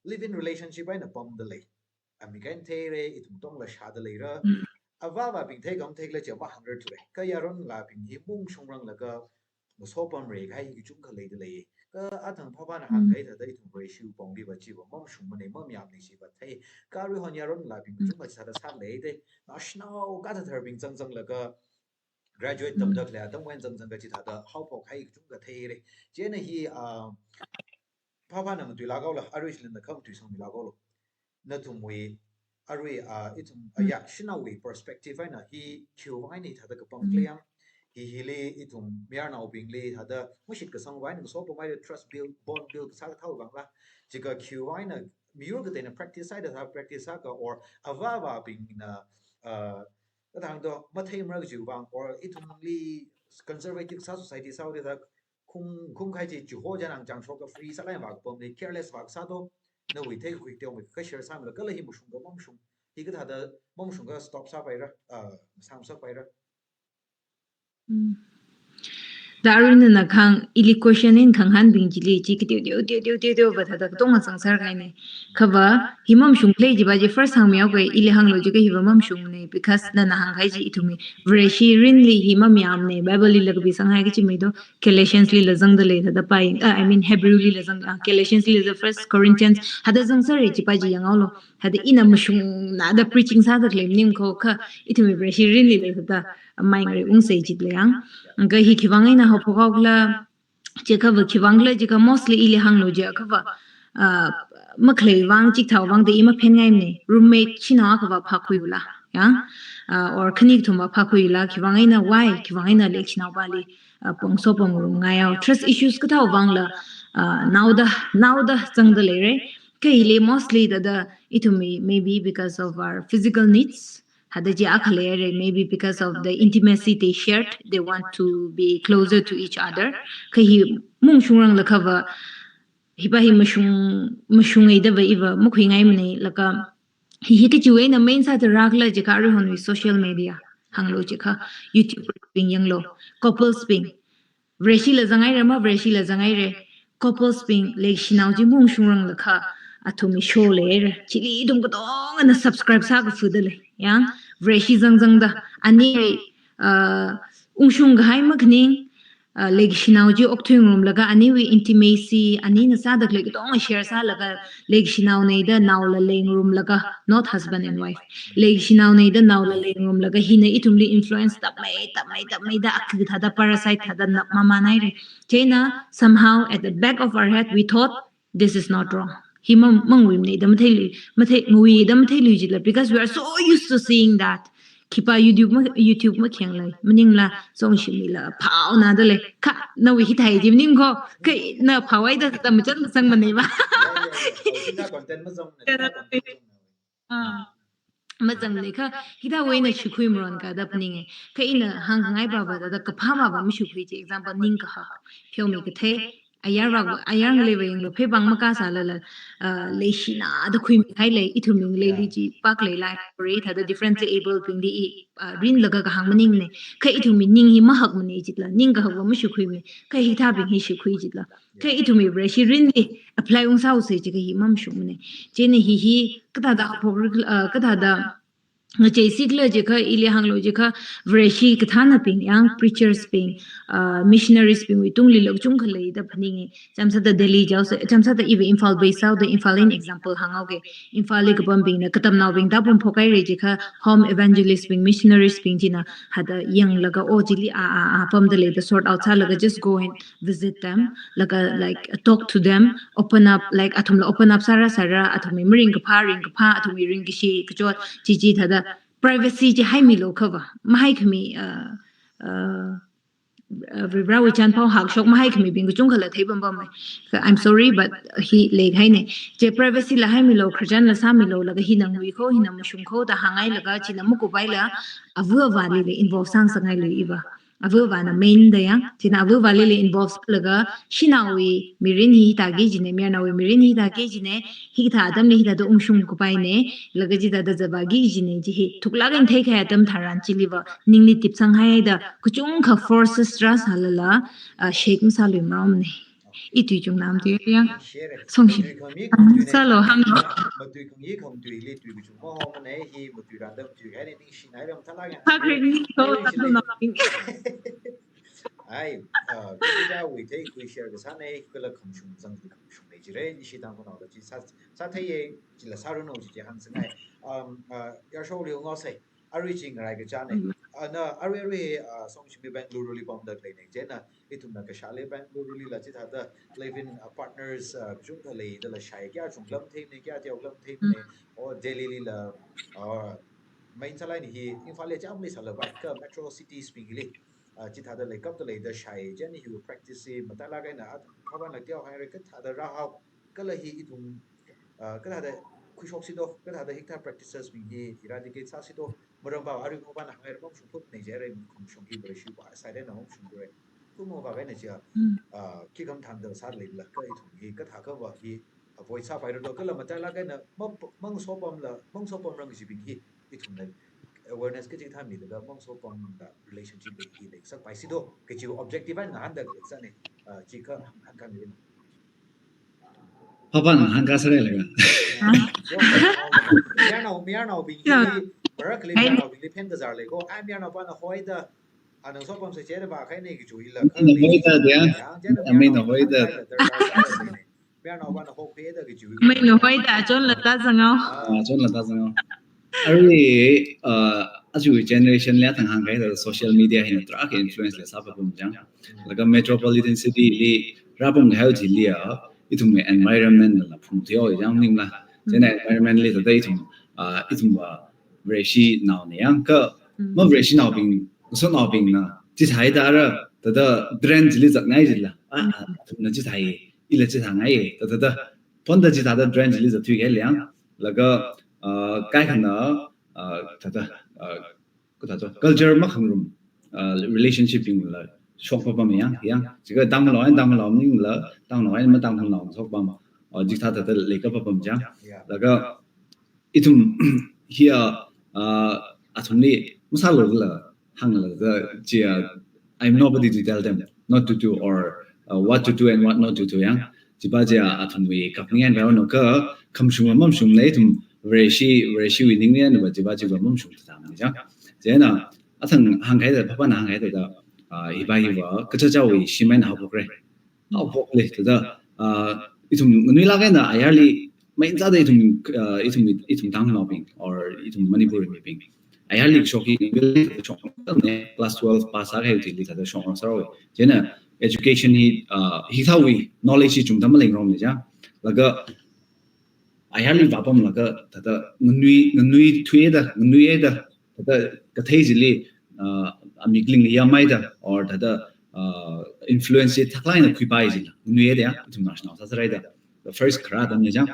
live-in relationship eina pamda lei. Amik eina theira, ithum tongla shāda leira. Avāvabing theikha matheikhala chi mahāngrarthura. Kha yaron ngalābing hi mung shungranglaga masopamra kahai kachungkha leida lei. Kha athang phāphāna hāngkahai thāda ithum Vareshi pongli va chiva mamashungmana, mamayāmana chiva thei. Kha aruihon yaron ngalābing kachungkha sāda sāleida. Naoshinao kathātharbing zangzanglaga graduate tamda khalei atam eina zangzangkha chithāda haophok kahai kachungkha theira. Chieina hi, ah, phāphāna matuilāk haolu, arui chilin na khamatui sangmilāk haolu. Nathumwui arui, ah, ithum, ah, ya, shanaowui perspective eina hi khiwui vang eina thāda kapam khala yang. Hi hili ithum mayarnaobingli thāda mashitkasang vang eina sopamhaida trust build, bond build kasā kathā vangla. Jiakha khiwui vang eina miyur kateina practice sāhaida thā practice sākha or avāvabingna, ah, kathāda matheimara kajiwui vang or ithumli conservative sā society sāhaoda thā khung, khung kahai chi chiho chānang chāngshok kha free sālāk eina vākapamli careless vākasā to, nawui theikakhui teomeikha share sāmilu kala hi mashungkha mamashung. Hikathāda mamashungkha stop sāpaira, ah, sāngasakpaira. Mm. Da arui nana kahāng, ili question eina kahāngbing chili, chi kateo teo teo teo teo teo va thāda katonga zangsar kahaina. Khava, hi mamashung khala jiva chi first hāngmihaoki, ili hānglu jiakha hiva mamashungmana, because nana hāngkahai chi ithumwui Vareshi mirinli hi mamayāmana, Bible lila kapisanghai kachi mei to, Galatians lila zangda lei thāda pai, ah, I mean Hebrew lila zang, ah, Galatians lila first Corinthians, thāda zangsāra chipa chi yanghaolu. Thāda ina mashungnada preaching sāda khalei maning kho kha ithumwui Vareshi mirinlila thāda mai ngareiungsa jilei yang. Kha hi khivang eina haophok haokhala, jiakhava khivang khala jiakha mostly ili hānglu jiakhava, ah, makhalei vang chikathā vang da i maphen ngaimana, roommate shanao akhava phākhuiula, ya? Ah, or khani kathumva phākhuiula, khivang eina why, khivang eina lek shanao pali, ah, pong sopamngarum ngayao. Trust issues kathā vangla, ah, naoda, naoda zangda leira. Kha hili mostly thāda ithumwui maybe because of our physical needs, thāda chi akha leira, maybe because of the intimacy they shared, they want to be closer to each other. Kha hi mung shungranglakha va, hipa hi mashung, mashunghaida va iva makhuingaimana, laga hi, hi kachiwui eina main sāda rākhala jiakha aruihonwui social media. hānglu jiakha, YouTubers bing yanglu, couples bing, Vareshila zanghaira ma, Vareshila zanghaira, couples bing leishinao chi maungshungrang lakha, athumwui show leira. Chili ithum katongana subscribe sākafuda lei. Yang, Vareshi zangzangda, ani, uh, ungshung kahai makhaning, uh, leishinao chi okthuingarumlaga, aniwui intimacy, anina sāda khalei katonga share sālaga, leishinaona da naola leingarumlaga, not husband and wife. Leishinaona da naola leingarumlaga, hina ithumli influence tapmei, tapmei, tapmei da akha thāda parasite thāda nap mamānhaira. Chieina, somehow at the back of our head, we thought, this is not wrong. Hi mang, mangwuimana da matheilui, mathei, ngawuida matheilui jila, because we are so used to seeing that. Khipā YouTube ma, YouTube makheng lei, maningla, songshimila, phaona da lei. Kha, nawui hithāi chi maning kho, kha na phaohaida da machān masangmana ba. Hina content mazang, hina content mazang. Ah. Mazangmana kha, hithāwui eina shikhui maron kada phaninga. Kha ina hāngngai ba ba da, da kaphā ma ba mashikhui chi, example, ningkahak, pheomi kathei, ayar ba, ayar ngalei ba yanglu, pheipāng makasālala, ah, leishina da khuimihai lei, ithumwui ngaleili chi, pak leilai, ri thāda differently abled bingli i, ah, rinlaga kahāng maningmana. Kha ithumwui ning hi mahakmana jila, ningkahak ba mashikhuimana. Kha hithābing hi shikhui jila. Kha ithumwui Vareshi rinli apply ungsāusa jiakha hi mamashungmana. Chieina hi hi kathāda haophok, ah, kathāda ngacheisi khala jiakha, ili hānglu jiakha, Vareshi kathānabing, yang preachers bing, ah, missionaries bingwui tungli lok chungkha lei da phaninga. Chāmsāda Delhi jihaosa, chāmsāda iva Imphal base sāhaoda Imphal eina example hānghaoga. Imphalli kapambingna katamnaobing da pamphokhaira jiakha, home evangelist bing, missionaries bing china hāda yanglaga, o chili a, a, a, pamda lei da sort out sālaga, just go and visit them, laga, like, talk to them, open up, like, athumla open up sāra sāra, athumwui maringkaphā, ringkaphā, athumwui ringkashi kachot, chi chi thāda privacy chi haimilu kha ba, mahaikhami, uh, uh, uh, Varivarāwui chānpao hakshok mahaikhamibing kachungkhala theipam pammei. So, I'm sorry, but hi leikahaina. Chi privacy la haimilu, khararchan la sāmilu, laga hina ngui kho, hina mashung kho da hānghailaga, china makupaila, ava avālila involve sāngasakngailui iva. Ava avāna main da yang, china ava avālila involve sālaga, shanaowui mirin hi hithāki kajina, mayarnaowui mirin hi hithāki kajina, hikathā atamli hithāda ungshung kapaina, laga chithāda zāvāki kajina chi hi thuklāk eina theikahai atam tharan chiliva, ningli tipsanghaida, kachungkha forces rāsālala, ah, shake masāluimaromana. I tui chungna matui yang. Songshi. Sālu, hānglu. Matui khangyi khangtuili tui kachung mahomana, hi matui rāda matui kahaina, ningshinaira mathālāk yang. Thakre ni ko, thakre na. Ai, ah, kachungkhawui theikhui share kasāna, kala khamashung zangli khamashungna jira, ishi Tangkhulnaola chi sā, sātheiya, chila sāranu chi chi hāngsāngai. Um, ah, Yarsho Liu ngaosai, arui chi ngarai kachāna. Mm. Ah, na, arui, arui, ah, songshimi Bengaluru li pamda khaleina, chieina, ithumna kashāli Bengaluru lila chithāda live-in, ah, partners, ah, kachungkha leidala shai, kayā chunglam theimana, kayā teoklam theimana, Mm. o Delhi lila, ah, main sālaina hi, Imphal li chāmli sālala, kha metro cities bingli, ah, chithāda leikapda leida shai, chieina hi practice hi matailāk eina, ah, khapan la teohaira, kathāda rāhao, kala hi ithum, ah, kathāda khuishoksi do, kathāda hikathā practices bing hi eradicate sāsi do, maram ba arui khongpana hāngngaira mamashungkhutna jira, khamashung hi Vareshi va sāda na mamashungkhura. Kumo va kahaina chiya, Mm. ah, khi khamathan da sālala, kha ithum hi kathākha va hi avoid sāpaira do, kala matailāk eina ma, mangasopamla, mangasopamrang kajibing hi, ithumna awareness kachikathā milaga mangasopamda relationship hi leisakpaisi do, kaji objective eina ngahānda kasāna, ah, chi kha hāngkhangaina. Papa na hāngkasāra laga. Mayarnao, mayarnaobing hi, Barak li mayarnaobingli phen kazar lei ko, ai mayarnaopana hoida, ana ngasopamsa jida vākahaina kaji ila, Mayarnaona hoida dia. Mayarnaona hoida. Mayarnaopana hokhuida kaji. Mayarnaona hoida, chonla tāzangao. Ah, chonla tāzangao. Arui, uh, aja generation li athang hāngkahai thāda social media hina tarākha influence leisāpapam chang. Laga metropolitan city li rāpamkahai chili ya, ithumwui environment la phungthuihaowa chang maningla. Chieina environment li thāda ithum, uh, ithum va Vareshinaona yang kha, Mm. ma Vareshinaobing, ngasotnaobingna chithāda rā, thāda trend chili zatngai jila. Ah, Mm. ah, athumna chithāya, ila chithāngaiya, thāda, thāda, phonda chithāda trend chili zatthuikahai lei yang. Laga, ah, kaikhana, ah, thāda, ah, kathāda, culture makhangarum, ah, relationship bingla shokpapam yang, yang. Jiakha Tangkhulnao eina Tangkhulnao maningla, Tangkhulnao eina ma Tangkhulnao shokpam, ah, chikathā thāda leikapapam chang. Yeah. Laga, ithum hiya, ah, athumli masālu la hāngla da, chi, uh, I'm nobody to tell them not to do or, uh, what to do and what not to do yang. Chiva chi athumwui kapning eina vai ono ka khamashung mamashung lei ithum Vareshi, Vareshiwui ningli eina va chiva chiva mamashung thāda mang chang. Chieina athang hāngkahai thāda, phapana hāngkahai thāda, uh, hiva hiva kachichāwui shim eina haophokra. Haophokli thāda, uh, ithum nganuilāk eina ayarli, main sāda ithum, uh, ithum, ithum Tangkhulnaobing or ithum Manipurmibing ayarli shok hi, shok ne, class twelve pass sākahai chili thāda shok sāra. Chieina education hi, uh, hithāwui knowledge hi chungda malengrong ne chang. Laga ayarli vāpamlaga thāda nganui, nganui thuida, nganuida, thāda kathei chili, uh, amikling yāmhaida or thāda, uh, influence hi thaklāk eina khuipai chila nganuida ya, ithum national sāsāraida. The first kharā atam ne chang.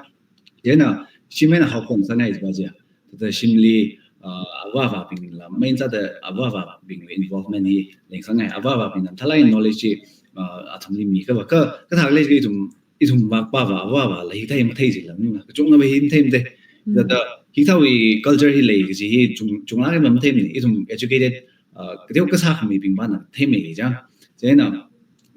Chieina shim eina haophok sāngai chiva chi. Thāda shimli, uh, ava avābingla, main sāda ava avābingwui involvement hi lengsāngai. Ava avābingna mathālāk eina knowledge chi, uh, athumli miakha va ka, kathā lei ithum, ithum makpa va ava avāla hithā mathei chila maningla, kachungkhava hi mathei mathei. Thāda hithāwui culture hi lei kaji hi chung, chunglāk eina mathei mani, ithum educated, uh, kateo kasā khamibing vāna theimei chang. Chieina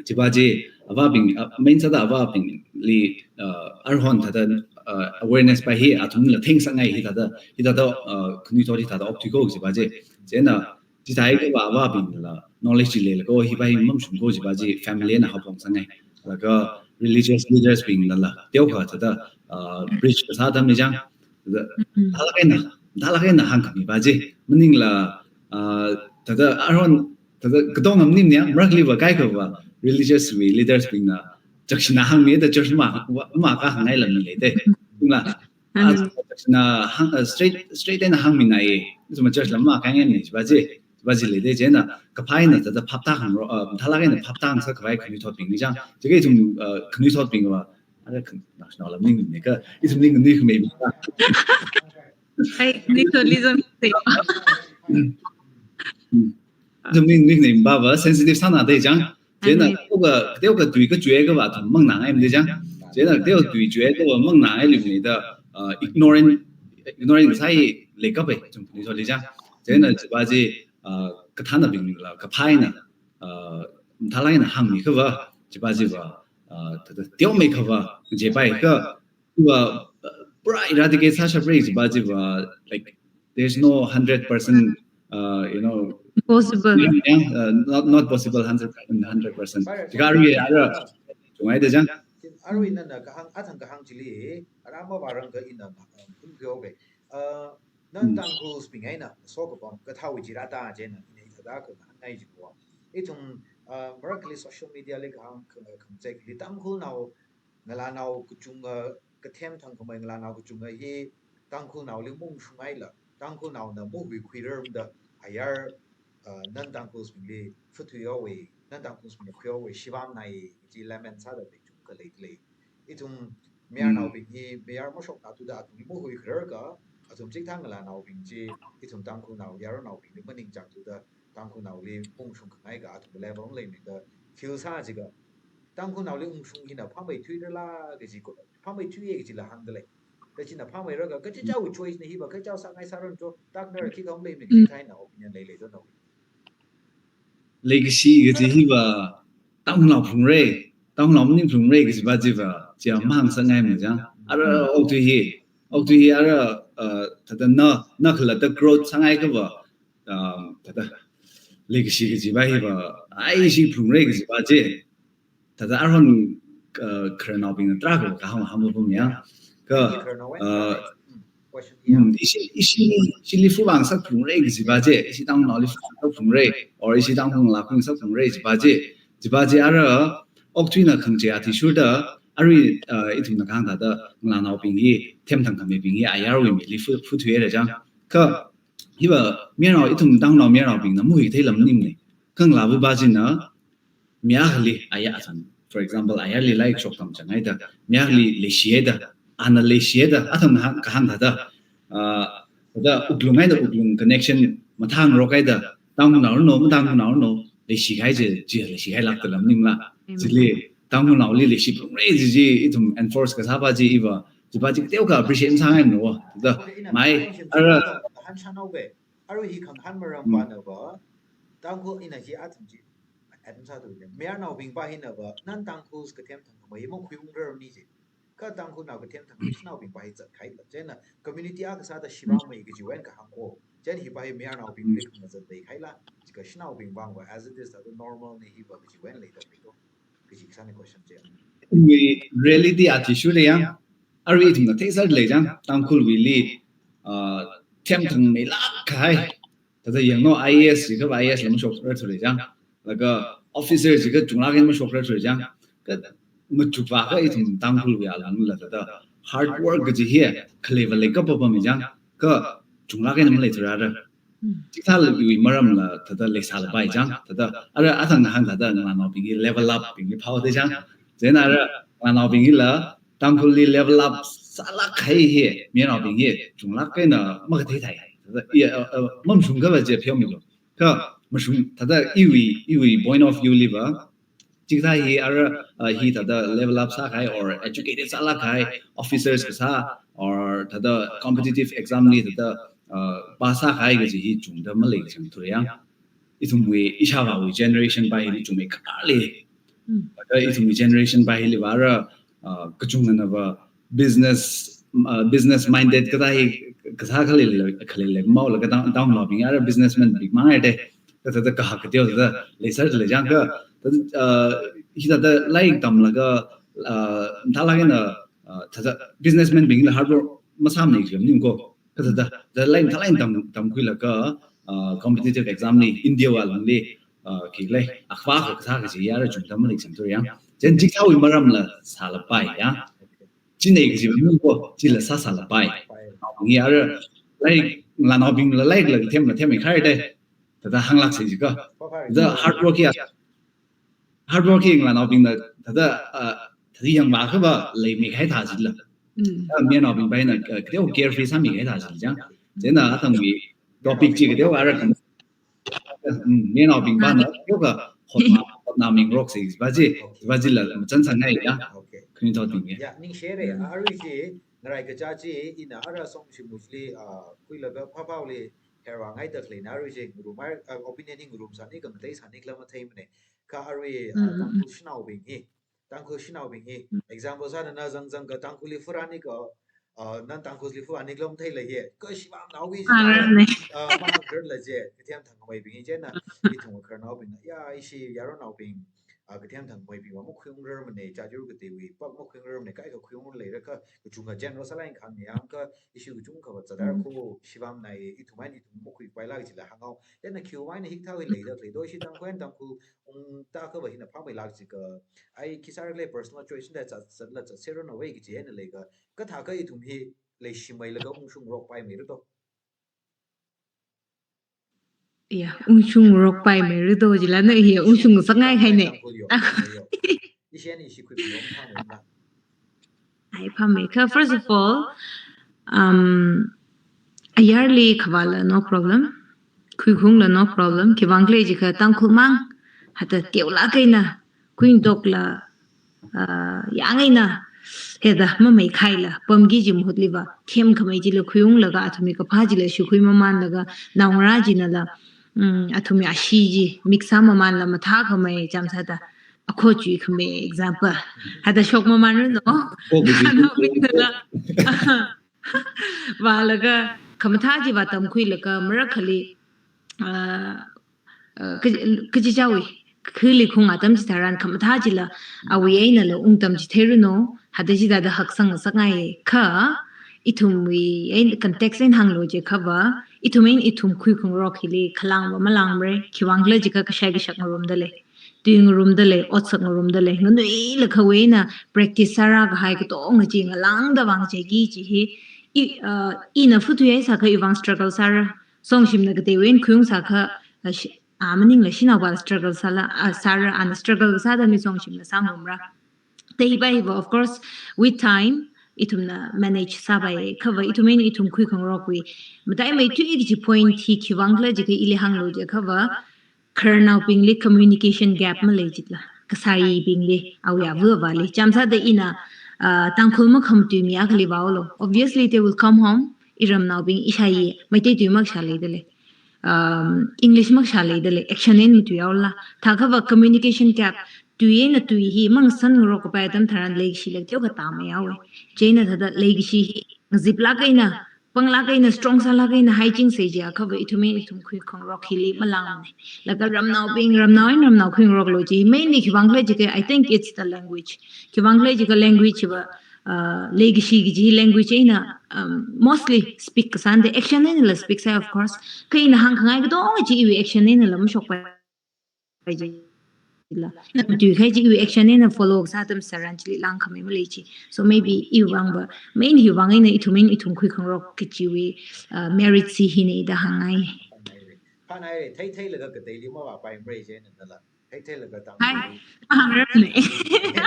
chiva chi avābing, uh, main sāda avābingli, uh, aruihon thāda, uh, awareness pa hi athumla thengsāngai hi thāda, hi thāda, uh, khanuithot hi thāda okthui ko chiva chi. Chieina chithākha va avābingla knowledge chi leilako hiva hi mamashung ko chiva chi family eina haophok sāngai. Laga religious leaders bingla la teokha thāda, uh, preach kasā atam ne chang. Thāda, thālāk eina, thālāk eina hāngkhami va chi maningla, uh, thāda aruihon thāda katong am nim ne, marakli va kaikha va religious wui leaders bingna church na hāngmi da church ma, ma kahāngngai lam mi lei de. Tingla, ah, church na hāng, uh, straight, straight eina hāngminai. Ithum church la makahāngngai ne chiva chi, chiva chi lei de. Chieina kaphā eina thāda phaptā hāngro, uh, mathālāk eina phaptā hāngsā khavai khanuithotbing ne chang. Chieina ithum, uh, khanuithotbing va, ara khan national lam ning ne ka, ithum ning ne khamei. Ai, ni to listen. Ithum ning ne ba va sensitive sāna de chang. Chieina teokha, teokha tui kachuiakha va athum mangnāngai mde chang. Chieina teokha tui chuiakha va mangnāngai lim ne da, uh, ignorant, ignorant sāi leikapai ithum ni so le chang. Chieina chiva chi, uh, kathānabingla kaphā eina, uh, mathālāk eina hāngmiakha va, chiva chi va, uh, thāda teomeikha va, kaje pai ka, va, uh, pura eradicate sāshapra chiva chi va, like, there's no hundred percent, uh, you know, possible. Yeah, uh, not, not possible hundred, hundred percent. Chika arui ara, chungai de chang. Arui nana kahāng, athang kahāng chili, ara mavārangkha ina, uh, phungkhui obe. Uh, non Tangkhuls bing eina, so kapam, kathāwui chira ta chieina, ina thāda kahāngngai chiva. Ithum, uh, marakli social media li kahāng, ka, khamchekli Tangkhulnao, ngalānao kachunga, kathem thangkhamei ngalānao kachunga hi Tangkhulnaoli maungshungngaila, Tangkhulnaona mahuikhuirar da ayar, uh, non-Tangkhuls bingli phathui haowe, non-Tangkhuls bingli khui haowe, shibam nai, chi lemon sāda lei chungkha lei lei. Ithum mayarnaobing hi, mayar mashokna thuda athumli mahuikhuirar ka, athum chikathā ngalānaobing chi, ithum Tangkhulnao, yaronnaobingli maningchāng thuda, Tangkhulnaoli maungshung khangai ka athum level leimida feel sā jiakha, Tangkhulnaoli ungshung hina phāmeithuirala kaji ko, phāmeithuiya kajila hāngda lei. Kachina phāmeiraka, kachichāwui choice na hiva, kachichā sāngai sāran cho, taknar khi kham leimi kaji thāina opinion leilei do no. Legacy kaji hiva, Tangkhulnao phungre, Tangkhulnao maning phungre kajiva chiva, chia mahāngsāngai machang. Ara okthui hi, okthui hi ara, uh, thāda na, na khalatta growth sāngaikha va, um, thāda legacy kajiva hiva, ai ishi phungre kajiva chi. Thāda aruihon, uh, khararnaobingna tarākha kahāng hāngpam ya. Ka, uh, mm, ishi, ishi, ishili phuwang sāphungre kajiva chi, ishi Tangkhulnaoli phuwang sāphungre, or ishi Tangkhul ngalā phuwang sāphungre kajiva chi, kajiva chi ara, okthuina khangachei athishurda, arui, uh, ithumna kahāng thāda, ngalānaobing hi, them thangkhameibing hi, ayarwui mili phu, phuthuihaira chang. Ka, hiva, mayarnao, ithum Tangkhulnao mayarnaobingna mahuithei lam maningmane. Kha ngalāva va china, mi akhali, aya athang, for example, ayarli lairik shoktam chang haida, mi akhali leishihaida, ana leishihaida, athang hāng, kahāng thāda, ah, thāda wuklung eina wuklung connection mathāngarok haida, Tangkhulnao rano, maTangkhulnao rano, leishikahai chi, chi leishikahai lākta lam maningla. Chili, Tangkhulnaoli leishi phungre kaji chi, ithum enforce kasāva chi hiva, chiva chi teokha appreciate masāngai no, thāda, mai, ara, Arui hi khangahān maram Mm. pānava, Tangkhul ina chi athum chi, athum sāda mayarnaobing pa hinava, non-Tangkhuls kathem thangkhamei hi makhuiungrarmana ji. Kha Tangkhulnao kathem thangkhamei shanaobing pa hi zatkahaila. Chieina community akha sāda shivāmei kajiwui eina kahāng ko. Chieina hi pa hi mayarnaobing Mm. lik mazat leikahaila. Chika shanaobing vangva as it is, thāda normalna hiva kajiwui eina leida leiko. Kaji kasāna question chi. Wui reality athishurda yang, arui ithumna theisālei chang, Tangkhulwuili, uh, them thangmeilāk kahai. Thāda yangno I A S jiakha I A S la mashokrarthura chang. Laga officer jiakha chunglāk eina mashokrarthura chang. Kha machukva kha ithum Tangkhulwui alangla thāda hard work kaji hi khaleiva leikapapamei chang. Kha chunglāk eina maleithurara. Chithāwui maramla thāda leisālapai chang. Thāda ara athang hāng thāda ngalānaobing hi level up bingli phaoda chang. Chieina ara ngalānaobing hila Tangkhulli level up sālāk kahai hi, mayarnaobing hi chunglāk eina makathei thai. Thāda, i, uh, uh, mamashungkapa chi pheomilu. Kha mashung thāda iwui, iwui point of view liva, chikathā hi ara, uh, hi thāda level up sākahai or educated sālāk kahai officers kasā or thāda competitive exam li thāda, uh, pass sākahai kaji hi chungda malei chang thura yang. Ithumwui ishāvāwui generation pa hili chungmeikharli. Mm. Thāda ithumwui generation pa hiliva ara, uh, kachungkhanava business, uh, business minded kathā hi kasā khalei, khalei maolaga down, down naobing ara businessman bing mang haida. Kha thāda kahak kateo thāda leisālei chang kha, thāda, uh, hithāda lairik tamlaga, uh, mathālāk eina, uh, thāda businessman bingla hard work masāmana jiakha maningko. Kha thāda, thāda lairik mathālāk eina tam, tamkhuilaga, uh, competitive exam li, India wui alungli, uh, khi lei, akhava kasā kaji hi ara chungda malei chang thura yang. Chieina chikathāwui maramla sālapai yang. China kaji maningko, chila sāsālapai. Ngi ara, lairik, ngalānaobingla lairik la themla themmeikhar da. Thāda hānglāksei jiakha. Thāda hard work ya. Hard work hi ngalānaobingna thāda, uh, thāda yangva kha va leimeikahai thā jila. Mm. Thāda mayarnaobing pa hina, uh, kateo carefree sāmeikahai thā jila chang. Chieina athangwui topic chi kateo ara kham. Mm, mayarnaobing pāna, yoga hotna, hotnamingaroksei, va chi, va chila machān sāngai ya. Okay. Khaning thotbing ya. Ya, ningshire, Mm. arui chi, ngarai kaja chi, ina ara Songshim Mujli, ah, khuilaga phaphāli, herwa ngaida khaleina arui chi, ngarumai, ah, opinion hi ngarumsāni, khangatei sāni khala matheimana. Kha arui, ah, Mm, mm, mm. Tangkhul shanaobing hi, Tangkhul shanaobing hi, Mm. example sāda na zangzang kha Tangkhulli furani kha, uh, non-Tangkhulsli furani khala matheila hi, kha shivāmnao hi Ah, shivāmnao, rarne. Uh, mahāngrarla je, kathem thangkhameibing hi chieina, ithum khararnaobingna, ya, ishi yaronnaobing, uh, kathem thangkhameibingva makhuiungrarmana, chajur kateiwui, pak makhuiungrarmana, kaikha khuiungrarleira kha, kachungkha general sālāk eina kahāng yang kha, ishi kachungkhava zatar Mm. kho, shivāmnai, ithum eina ithum makhuipaila kajila hāngao. Chieina khiwui eina hikathā hi leida khalei do, ishi Tangkhul eina Tangkhul, ungta kha va hina phāmeilāk jiakha, ai, khi sāra khala personal choice da zat, zatla zatseranu va kaji eina leikha, kathā kha ithum hi leishimeilaga ungshungrokpaimeira do. Ya, ungshungrokpaimeira do jila na hi, ungshung sāngai haina. Tangkhul yo, yo. Ishi eina ishi khuiphungrom phāmeina. Ai, phāmei kha, first of all, um, ayarli khavāla no problem, khuikhungla no problem, khiwuivang khala jiakha Tangkhul mang, hithāda teolāk eina, khuitokla, ah, yang eina, hithāda mameikhaila, pamki kaji mahutliva, themkhamei chila khuiunglaga, athumwui kaphā chila shukhui mamanlaga, naongarā chinala, mm, athumwui ashee chi, mik sāmamanla mathākhamei, chāmsāda, akho chuikhamei example. Hithāda shokmamanranu. Ko kaji Nana ko, ko, ko. Vālaga, khamathā chiva tamkhuilaga, marakhali, ah, ah, ka-, kachichāwui, khili khung atam chitharan khamathā chila, awui einala ungtamchitheiranu, hithāda chithāda haksang sāngai kha, ithumwui eina context eina hānglu jiakha va, ithum eina ithum khuikhangarok hili khalangva malangmara, khiwuivang khala jiakha kashai kashak ngarumda lei. Tui ngarumda lei, otsak ngarumda lei, nganuilakha eina practice sāra kahai katonga chi ngalāngda vāng cheki chi hi, i, uh, ina futhuihaisākha iwui vāng struggle sāra. Songshimna kateiwui eina khuiungsākha, uh, shi-, ah, maningla shanaopala struggle sāla, ah, sāra, ana struggle sāda mi Songshimna sāngarumra. Teipai hiva, of course, with time, ithumna manage sāpai, kha va ithum eina ithum khuikhangarokwui mataimeithui kaji point hi khiwuivang khala jiakha ili hānglu jiakha va, khararnaobingli communication gap malei jila, kasāyibingli, awui ava avāli. Chāmsāda ina, ah, Tangkhul makhamatui mi akhali vāolu. Obviously, they will come home, iramnaobing, ishāyi, Meitei tui makashā leida lei. um, English makashā leidalei, action eina matuihaola. Thākhava communication gap, tui eina tui hi mangasan ngarok kapai atam tharan leikashila teokha tāmeihaowa. Chieina thāda leikashi hi ngaziplāk eina, panglāk eina, strong sālāk eina haichingsa jiakhava ithum eina ithum khuikhangarok hili malāngmana. Laga ramnaobing, ramnao eina ramnao khuingaroklu chi, mainly khiwuivang khala jiakha, I think it's the language. Khiwuivang khala jiakha language hiva, uh, leikashi kaji language eina, um, mostly speak kasāna da, action einala speak sāi, of course. Kha ina hāngkhangai katonga chi iwui action einala mashokpai jila. Ina matuikhai chi iwui action eina follow kasā atam tharan chili lāngkhamei malei chi. So maybe iwui vangva, main hiwui vang eina ithum eina ithum khuikhangarok kajiwui, uh, merit chi hina da hāngngai. Phanai re, theitheilaga kateili mavāpaimara chieina nala. Theitheilaga tang. Hai, mahāngrapne.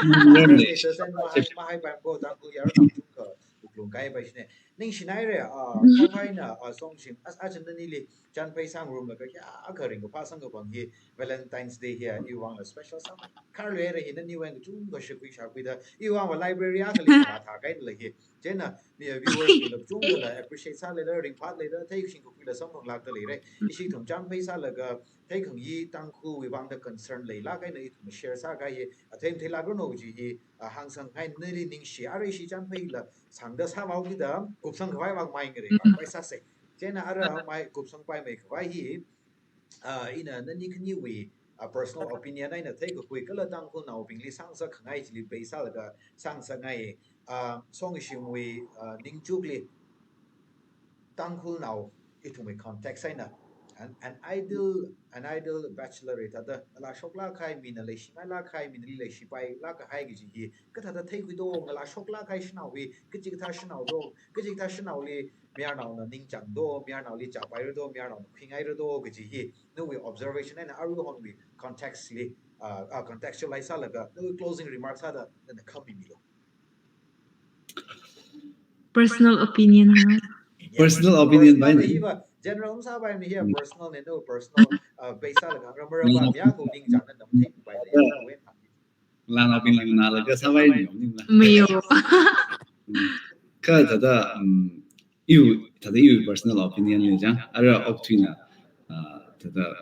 Mahai, mahaipaimko Tangkhul yarui kachungkha wuklung kaipai shine. Ningshinaire, ah, Mhm. Phanai na, ah, Songshim, as, achin nanili chānphei sāngarumlaga kayākha ringkaphā samkaphang hi Valentine's Day hi, ah, iwui vangla special sāmei. Kharluire hi naniwui eina kachungkha shakhui shakhuida, iwui vangva library akhali thāthākaida lei hi. Chieina, mi, ah, viewers kachungkhala appreciate sāleida, ringphātleida, theikashing kakhuila samphanglākda leira. Ishi ithum chānphei sālaga, theikhangayi Tangkhulwui vangda concern leilāk eina ithum share sākahai, athei matheilākranu chi hi, ah, hāngsangngai, nali ningshi, arui ishi chānpheila sangda sāmao kida, kupsang khavai vang mai ngare, vang mai sāsa. Chieina arui mai kupsang paimei khavai hi, ah, ina nani khaniwui, ah, personal opinion eina theikakhui kala Tangkhulnaobingli sāngasakkhangai chili base sālaga sāngasakngai, ah, Songshimwui, ah, ningchukli Tangkhulnao ithumwui context eina, an, an ideal, an ideal bachelorette thāda, ngalā shoklāk kahai, mina leishingailāk kahai, minali leishipailāk kahai kaji hi, kathāda theikhuido, ngalā shoklāk kahai shanao hi, kachikathā shanaodo, kachikathā shanaoli mayarnaona ningchāngdo, mayarnaoli chāpairado, mayarnaona khuingairado kaji hi, nawui observation eina aruihonwui context li, ah, ah, contextualize sālaga, nawui closing remarks sāda, nana khamimilu. Personal opinion ha. Personal opinion bai. Personal hiva, general masāpaimana hiya, Hmm. personal ne, nawui personal, uh, base sālaga, ramara Mm. ba, miya ko ningchāngna nam thei pai le, Yeah. Nawui hāng. Ngalānaobingla nganālaga sāpai ni, ni na. Mayo. Hmm. Kha thāda, um, iwui, thāda iwui personal opinion li chang, ara okathuina, ah, thāda,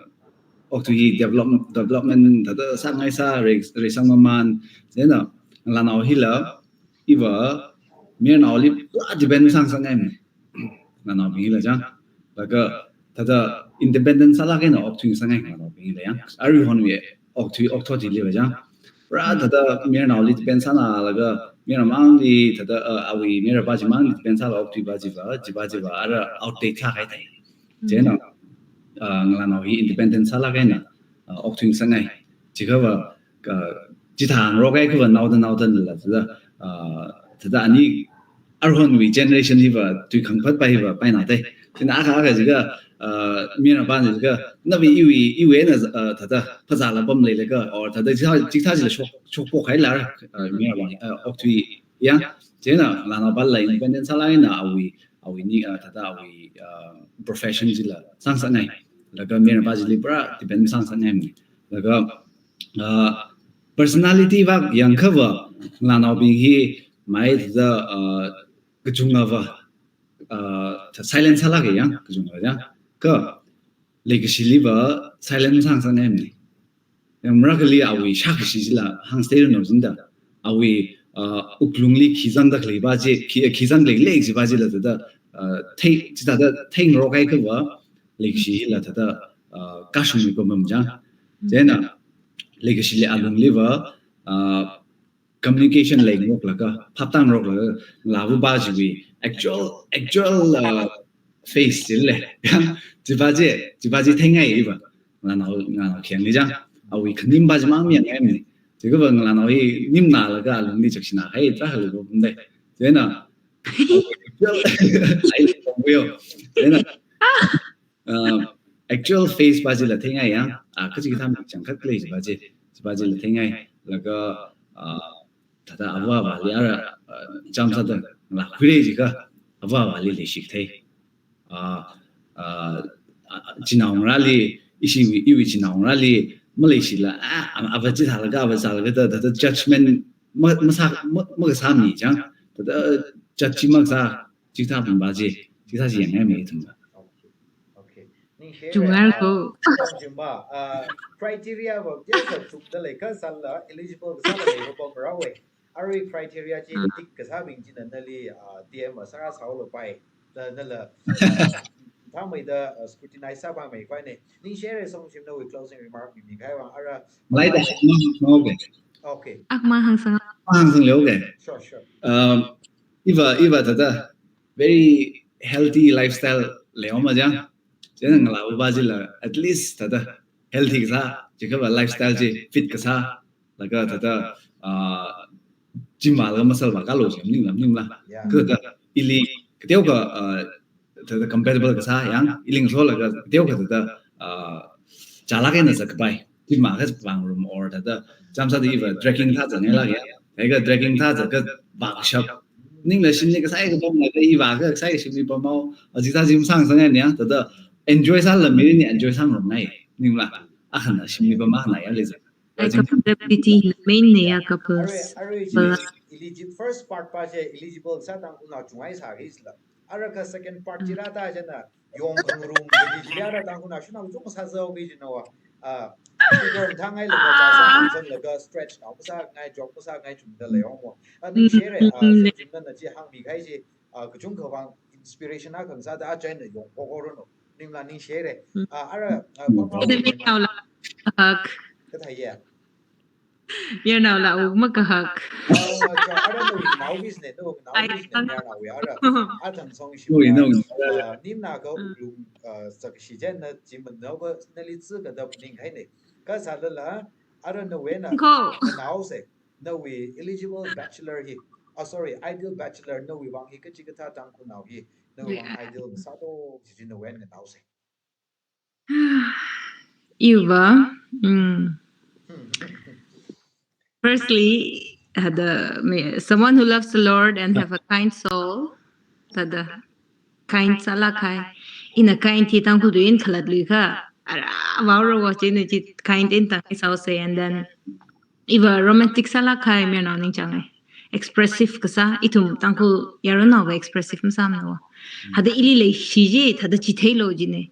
okthui develop-, development thāda sāngaisā rei-, reisang mamān, chieina, ngalānao hila, iva, mayarnaoli pura depend sāngasakngai. Ngalānaobing hila chang. Laga, thāda independent sālāk eina okthui sāngai ngalānaobing hila yang. Aruihonwui okthui okathui chili va chang. Pura thāda mayarnaoli depend sānalaga, mayarnao mangli thāda, uh, awui mayarpa chimangli depend sālaga okthuipa chiva, chiva chiva, ara outdate sākahai thai. Chieina, uh, ngalānao hi independent sālāk eina, uh, okthui sāngai. Chikhava, uh, chithāngarok kahai khava naoda naoda nala thāda, uh, thāda ani aruihonwui generation hiva tui khangphatpai hiva paina thai. Chieina akha akha jiakha, uh, mayarpana jiakha, nawui iwui, iwui eina, uh, thāda phazāla pamleilaga, or thāda chithā, chithā chila shok, shokpok haila, uh, mayarpa, uh, okthui yang. Chieina ngalānaopala independent sālāk eina awui, awui ni, uh, thāda awui, uh, profession chila sāngasakngai. Laga mayarpa chili pura depend sāngasakngaimana. Laga, uh, personality va yangkhava ngalānaobing hi mai thāda, uh, kachungkhava, uh, thā silent sālāka yang, kachungkhava yang. Kha leikashiliva silent sāngasakngaimana. Yang marākhali awui shākashi chila hāngsteiranu jinda. Awui, uh, wuklungli khi zangda khaleipa chi, khi, khi zangda khalei chipa chila thāda, uh, thei, chithāda theingarok kahai khava, leikashi hila thāda, uh, kashungmei pamam chang. Chieina, leikashili alungliva, uh, communication leingaroklaga, phaptāngaroklaga, ngalāvapa chiwui actual, actual, uh, face chili. Chipa chi, chipa chi theingai iva. Ngalānao, ngalānao khayangli chang. Awui khanimpa chimang miyangngaimana. Chikhava ngalānao hi nimnalaga alungli chakshina hai tarākha leipapamdai. Chieina, ai, pamyo. Chieina, uh, actual face pa chila theingai yang, ah, kachikathā mi changkhat khalei chipa chi, chipa chila theingai, laga, ah, thāda avāvali ara, ah, chām sāda ngalā khuirei jiakha, avāvali leishi kathei. Ah, ah, ah, chinaongarāli, ishi iwui, iwui chinaongarāli, maleishila, ah, ava chithālaga, ava chithālaga, thāda, thāda judgment, ma, masā, ma, makasā mi chang, thāda judge chi makasā, chikathā pampa chi, chikathā chi yangngaimei ithumva. Okay. Okay. Chungar ko. Chungma, ah, criteria va, yes, chungda lei kasāla, eligible kasāla lei ko pamrāwei. Arui criteria chi tick kasābing china nali, ah, T M a sāra sāhaolo pai. Da nala, ah, thāmeida, ah, scrutinize sāpamei pai ne. Ningshire Songshim nawui closing remark mi mi kai wang ara. Malai da, okay. Okay. Ak ma hāngsang. Ma hāngsang leo ke. Sure, sure. Um, iva, iva thāda very healthy lifestyle leo ma jang. Chieina ngalāva chila at least thāda healthy kasā, chiakha va lifestyle chi fit kasā, laga thāda, ah, gym va laga muscle va kalo chi, maningla, maningla. Yeah. Kha thāda ili, kateokha, ah, thāda compatible kasā yang, ili ngaso laga kateokha thāda, ah, chālak eina sākapai. Gym va kha vāngarum or thāda, chāmsāda iva trekking thā zang ela ya. Laga trekking thā zang kha vākashap. Ningla shimli kasai kapam laga iva kasai shimli pamhao. Ajita gym sāngasakngai ya, thāda enjoy sāla mirin ni enjoy sāngarumngai. Ningla, akhana shimli pam akhana ya lei zang. Ai, compatibility main ne ya couples. Arui, arui, bala. Eligible, first part pa chi eligible sā Tangkhulnao chungngai sā khisāla. Ara kha second part chi rāda chieina yong khangarum kaji chi ara Tangkhulnao shunao chung sāzao kaji nawa. Ah, figure thāngai laga chāsā zang laga stretch nao masāngai, jog masāngai chungda lei yong mo. Ah, ningshire, ah, Songshim nana chi hāngmi kahai chi, ah, kachungkha vang inspiration akha ngasāda a chieina yong pokoro no. Ningla ningshire. Ah, ara, ah, pamrao. Mayarnaola kahak. Kathā ya. Mayarnaola u makahak. Ah, cha, ara nawui nao business, nawui nao business, mayarnao ya ara. Athang Songshim. Ui, no. Ah, nimna ka ulung, ah, sakshi chieina chi manao ka nali tsi kada pning hai ne. Kasālala, ara nawui na. Ko. Nao se. Nawui eligible bachelor hi, ah, sorry, ideal bachelor nawui vang hi kachikathā Tangkhulnao hi, nawui vang ideal sāto, chi chi nawui nganao se. Iva, mm. Firstly, thāda, me, someone who loves the Lord and have a kind soul, thāda, kind sālak kahai. Ina kind hi Tangkhul tuiyin khalatlui kha, ara, vaoro va chieina chi kind eina tang sāhaose, and then iva romantic sālak kahai mayarnao ningchāngai. Expressive kasā, ithum Tangkhul yaronnaova expressive masāmana va. Thāda ili leishi chi, thāda chitheilo chi ne.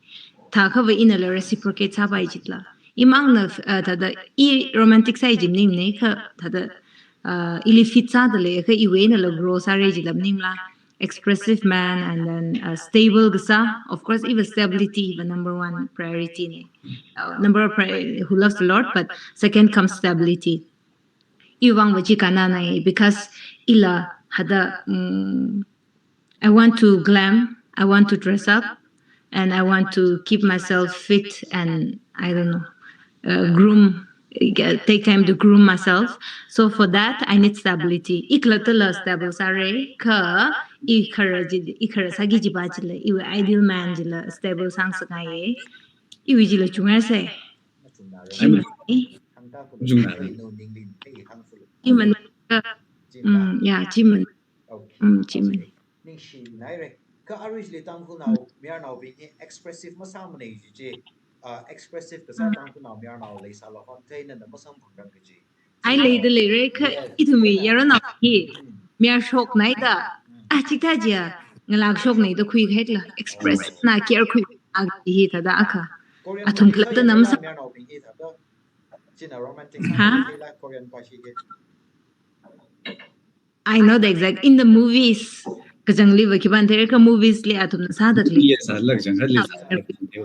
Thākha va inala reciprocate sāpai chila. Imangna, uh, thāda i romantic sāi chi maning ne kha, thāda, uh, ili fit sāda lei kha iwui einala grow sāra chila maningla. Expressive man and then, uh, stable kasā. Of course, iva stability iva number one priority ne. Uh, number of pri-, who loves the Lord, but second comes stability. Iwui vang va chi kannanai because ila thāda, mm, I want to glam, I want to dress up, and I want to keep myself fit and, I don't know, uh, groom, uh, take time to groom myself. So for that, I need stability. I khalattala stable sāra, kha i khara chi, i khara sāki kaji pa chila, iwui ideal man chila stable sāngasakngai. Iwui chila chungarsa. Chi mana. Chungarsa. Chi mana. Mm, yeah, chi mana. Mm, chi mana. Ningshinaire. Kha arui chili Tangkhulnao, mayarnaobing hi expressive masāmana chi chi, ah, expressive kasā Tangkhulnao mayarnao leisāla hon theina na masamphangrang kaji. Ai, leida leira kha ithumwui yaronnao hi mayar shoknaida. Ah, chithā chiya, ngalā shoknaida khuikahaila. Express na care khui a hi thāda akha. Athum khalattana masā. Mayarnaobing hi thāda. China romantic. Ha? Korean pa shi ke. I know the exact. In the movies, kachangli va khipāna theira kha movies li athumna sāda khalei. Yes, sālak chang khalei.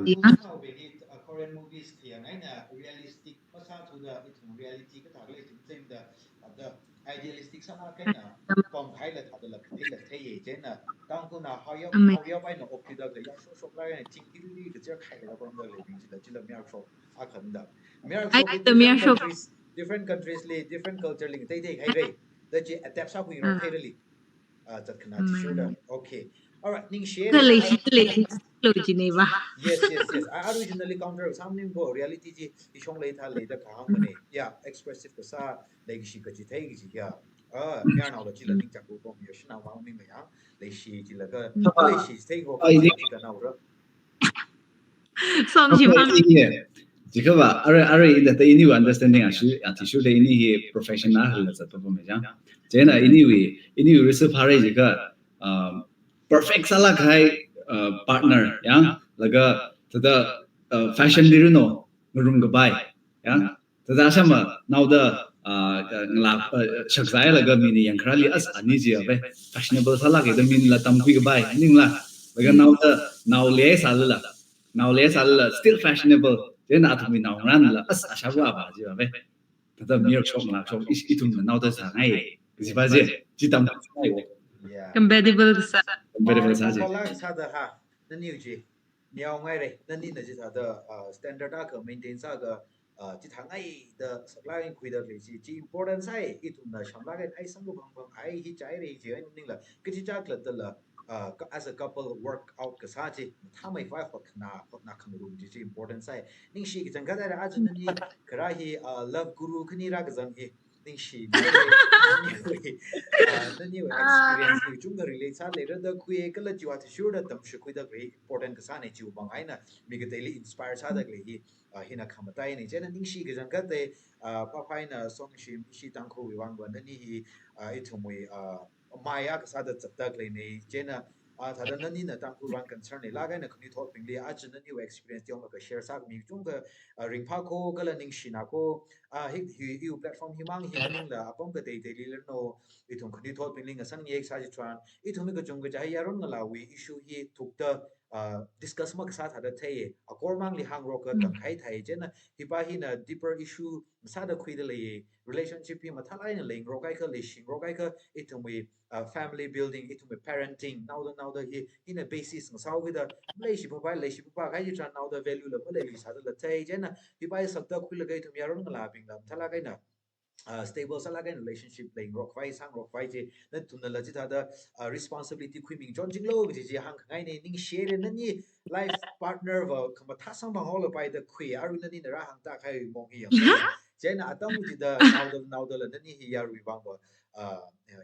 Yeah. Korean movies theiya ngaina realistic masāthuda ithum reality kathā khalei ithum themda, thāda idealistic sāna kaina pamkhaila thādala katheila theiya chieina Tangkhulna haoyap, haoyap eina okthuida khalei ya shok shok la ya chingkili kachir khaila pamda lei chila chila mayar shok akhanda. Mayar shok hi different countries, different countries li, different culture li theithei haira. Da chi adapt sākhuirong theirali. Ah, zat khana chi shurda. Okay. All right, ningshire. Khalei shi lei lo jinei va. Yes, yes, yes. Ah, originally counter sāmaningko reality chi ishong leithālei da kahāngmana. Yeah, expressive kasā, leikashi kachithei kaji ya. Ah, mayarnaola chila ningchāng ko pom ya shanao mang ning ya. Leishi chila kha, leishi thei ko kanaora. Songshim hāng. Chiakha va, arui, arui ina ta iniwui understanding ashi, athishur ta ini hi professional hala zatpapam jang. Chieina iniwui, iniwui reserve phāra chiakha, um, perfect sālak kahai, uh, partner, ya. Laga, thāda, uh, fashion li runo, ngarum kapai. Ya. Thāda shāma naoda, uh, ngalā, uh, shakzailaga mina yangkharāli as ani jiya ve. Fashionable sālāka da minala tamkhui kapai. Ningla. Laga naoda, nao leisālala. Nao leisālala, still fashionable. Chieina athumwui naongarānla as ashāva va jiya ve. Thāda mirok shok, ngalā shok, i, ithumna naoda sāngai. Kajiva je, chi tamkhuingai ve. Yeah. Compatible sā. Compatible sā je. Pala sāda ha, nani uji. Niao ngaire, nanina chithāda, uh, standard akha maintain sāka, uh, chithāngaida saklāk eina khuida lei chi, chi important sāi, ithumna shamlāk eina ai samkaphang phang, ai hi chaire chi, ai ningla, kachichā khalattala, uh, ka-, as a couple work out kasā chi, mathāmeikhavai hotkhana, hotnā khangarum chi, chi important sāi. Ningshi kachangkhat haira, aja nani kharā hi, uh, love guru khani rākazang hi, ningshi, nani, uh, nani experience hi, chungkha relate sāleira da khuiya, kala chiwui athishurda tamshikhuida khalei important kasāna chiwui vang eina, mi kateili inspire sāda khalei hi, uh, hina khamataina. Chieina ningshi kachangkhat te, uh, phaphā eina Songshim, ishi Tangkhulwui vangva nani hi, uh, ithumwui, uh, maya kasāda zatda khaleina. Chieina, uh, thāda nanina Tangkhul vang concern leilāk eina khanuithotbingli, aja naniwui experience teomeikha share sākhami chungkha, uh, ringphāko, kala ningshinako, uh, hi, hi, iwui platform himang hi maningla, apam kateiteili leino, ithum khanuithotbingli ngasāngayi kasā chitharan, ithumwui kachungkha chi hi yaron ngalāwui issue hi thukda, uh, discuss makasā thāda theiya, akormangli hāngrokka tangkhai thai, chieina hipa hina deeper issue masāda khuida lei, relationship hi mathālāk eina leingarok kaikha, leishingarok kaikha, ithumwui, uh, family building, ithumwui parenting, naoda naoda hi, hina basis ngasāhaokida, maleishi phaphā, leishi phaphā kahai chitharan naoda value la maleili sādala thei, chieina hipa hi sakda khuilaga ithum yaron ngalābingla mathālāk eina, uh, stable sālāk eina relationship leingarok khavai, sāngarok khavai chi, nathumnala chithāda, uh, responsibility khuimi chonchinglo kaji chi hāngkhangaina. Ningshire, nani life partner va khamathā samphang haolapai da khui, arui nanina rāhāngda kahai mong hi yang. Chieina atam chida naoda, naodala nani hi yaruiwui vangva, uh,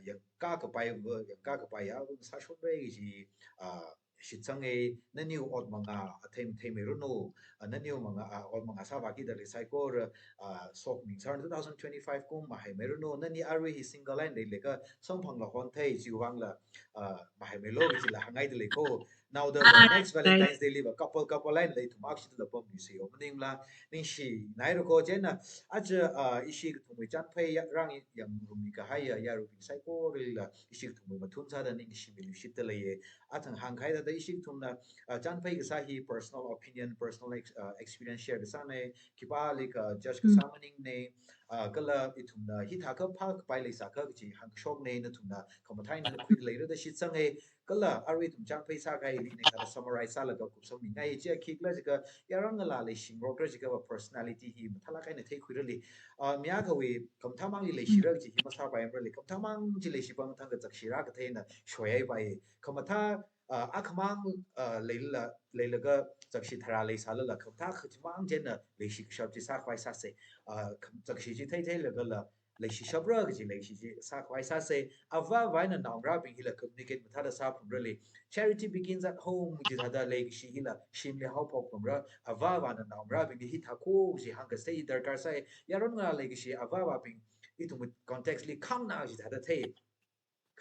yangkā kapai va, yangkā kapai ya, sāshonra kaji, uh, shitsanga, naniwui ot mangā athei mathei mei runo, uh, naniwui mangā, uh, ot mangā sāvākida lei saikora, uh, sokmi sāra, two thousand twenty-five kum mahai mei runo, nani arui hi single eina leilaga samphangla hon thei, chiwui vangla, uh, mahai meilo kajila hāngngaida leiko. Naoda, ah, next Valentine's Day liva couple, couple eina leithum akshitala pammi sāyo maningla, ningshinairako. Chieina, aja, uh, ishi kathumwui Chanphei ya, rang yangrummi kahaiya yaruibing saikoralila, ishi kathumwui mathun sāda ningshimi luishitda leiya. Athang hāngkahai thāda ishi kathumna, uh, Chanphei kasā hi personal opinion, personal ex-, uh, experience share kasāna, khipālikha judge kasā maningna, uh, kala ithumna hithākha phākapai leisākha kaji hāngkashokna, nathumna khamathā eina khuida leira da shitsanga, kala arui ithum Chanphei sākahaili ina thāda summarize sālaga kupsangmingai. Chi khikhala jiakha, yaron ngalā leishingarokra jiakhava personality hi mathālāk eina theikhuirali. Uh, mi akhawui khamathāmangli leishira kaji hi masāpaimara lei, khamathāmang chi leishi pam thang kachakshira kathei eina shoihaipai. Khamathā, uh, akhamang, uh, leila, leilaga chakshi tharā leisālala, khamathā kachimang chieina leishi kashap chi sākhavai sāsa. Uh, kham-, chakshi chi theitheilaga la, leishishapra kaji leishi chi sākhavai sāsa. Avāva̱ eina naongarābing hila communicate mathāda sāphalungra lei. Charity begins at home chithāda leikashi hila shimli haophokphalungra. Avāva̱na naongarābingli hithākho kaji hāngkasei darkar sai. Yaron ngalā leikashi avāva̱bing ithum context li khamna chithāda thei.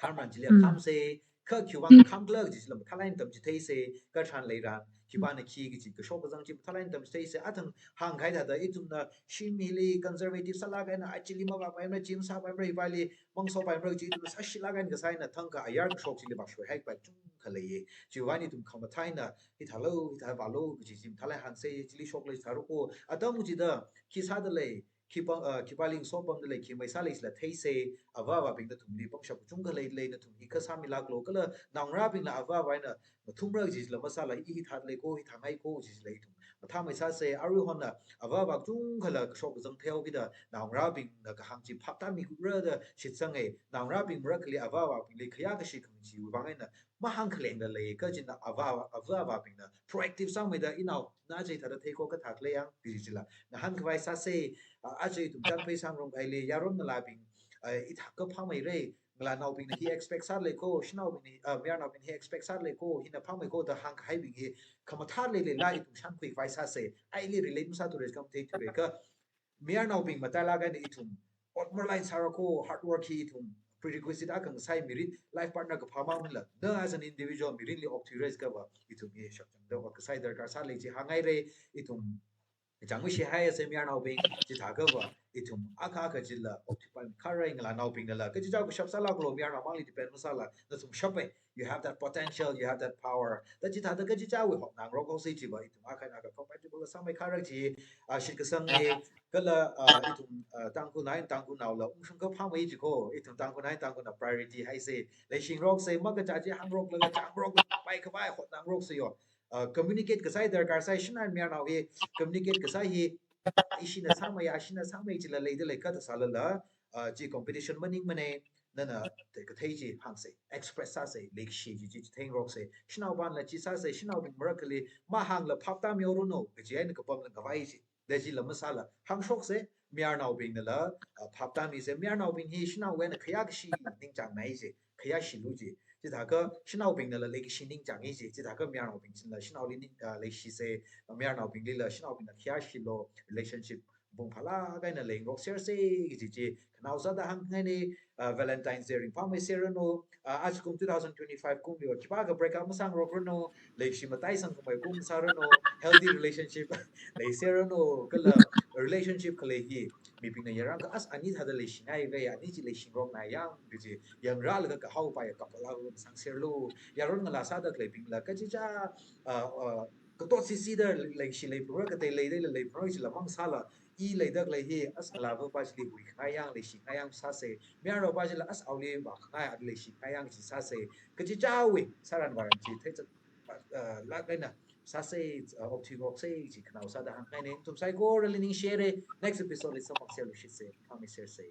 Khamran chili khamsa, kha khiwuivang khamkhala kaji chila mathālāk eina tamchitheisa, katharan leiran, khipāna khi kaji kashok kazang chi mathālāk eina tamchitheisa, athang hāngkahai thāda ithumna shimli conservative sālāk eina, a chili mavāpaimara, chi masāpaimara, hipaili mangshopaimara kaji ithumna sāshilāk eina kasā eina thangkha ayar kashok chili vāshoihaipai chungkha leiya. Chiwuivang ithum khamathā eina, hithālo, hithāvālo kaji chi mathālāk hāngsa, chili shokla hithārako, atam chida, khi sāda lei, khipā, uh, khipāli ngaso pamda lei, khi maisā lei chila theisa, avāva̱bing nathumli pangshap kachungkha leilei, nathum hi kha sāmilāklo, kala naongarābingla avāva̱ eina mathumra kaji chila masāla, i hithāda leiko, hithāngaiko kaji chila ithum mathāmei sāsa. Aruihonla avāva̱ kachungkhala kashok kazang theihaokida, naongarābingna kahāng chi phaptāmikhuira da shitsanga. Naongarābing marakhali avāva̱bingli khayākashi khangachee vang eina mahāngkhalengla lei, kha china avā, avāva̱bingna proactive sāmeida, inao, na chi thāda theiko, kathā khalei yang kaji chila ngahānkhavai sāsa. Uh, aja ithum Chanphei sāngarumkahaili, yaron ngalābing, uh, hithākha phāmeira, ngalānaobingna hi expect sāda leiko, shanaobingna, uh, mayarnaobingna hi expect sāda leiko, hina phāmeiko da hāngkahaibing hi khamathā leileila ithum shānkhuikhavai sāsa. Aili relate masāthura, khamathā thura, kha mayarnaobing matailāk eina ithum ot marlāk eina sārako, hard work hi ithum prerequisite akha ngasai mirin, life partner kaphā mang maningla, na as an individual mirinli okthuira jiakhava, ithum hi shapchangda ot kasai darkar sālei chi hānghaira. Ithum changmishihai ase mayarnaobing, chithākhava ithum akha akha chila okthuipai kharai ngalānaobingnala, kachichā kashap sālāklo, mayarnao mangli depend masāla, nathum shapa, you have that potential, you have that power. Da chithāda kachichāwui hotnangarok haosa chiva, ithum akha eina akha compatible sāmei kharak chi, ah, shitkasangna, kala, ah, ithum, ah, Tangkhulnao eina Tangkhulnaola ungshung kaphāmei chi ko, ithum Tangkhulnao eina Tangkhulnao priority haisa, leishingaroksa, makachā chi hāngaroklaga chāngaroklapai khavai hotnangaroksa yo. Uh, communicate kasai darkar sai, shanao mayarnao hi communicate kasai hi, ishina sāmei, ashina sāmei chila leida lei kathā sālala, uh, chi competition maningmana, nana te kathei chi hāngsa, express sāsa, leikashi chi, chi, chi theingaroksa, shanaopanla chi sāsa, shanaobing marakhali mahāngla phap tam yoranu, kaji eina kapamla ngavai chi. Da chila masāla, hāngshoksa, mayarnaobingnala, uh, phap tam misa, mayarnaobing hi shanaowui eina khayākashi ningchāngnai chi, khayāshilu chi. Chithākha shanaobingnala leikashi ningchāngi chi, chithākha mayarnaobing chila shanaoli ning, ah, leishisa, mayarnaobinglila shanaobingna khayāshilu, relationship pung phalāk eina leingaroksersa kaji chi, khanao sāda hāngngaina, ah, Valentine's Day ringphāmeiseranu, ah, ajakum two thousand twenty-five kumliva khipākha break up masāngarokranu, leishi mataisangkhamei kum sāranu, healthy relationship leiseranu, kala relationship khalei hi, mibingna yarānga as ani thāda leishingai ve, ani chi leishingaroknai yang, kaji, yangrālaga kahaopai kapala masāngserlu, yaron ngalā sāda khaleibingla, kachichā, ah, ah, katot sisida leishi leiphungra, katei leida lei leiphungra chila mang sāla, i leida khalei hi, as ngalāva pa chili huikhangai yang, leishingai yang sāsa, mayarnao pa chila as aoli vākhangai, ali leishingai yang chi sāsa, kachichāwui, sāran vāran chi, theichak, ah, lāk eina sāsa, ah, okthuingaroksa chi khanao sāda hāngngaina, ithum saikorali ningshihaira, next episode li samphangserluishitsa, phāmeisersa.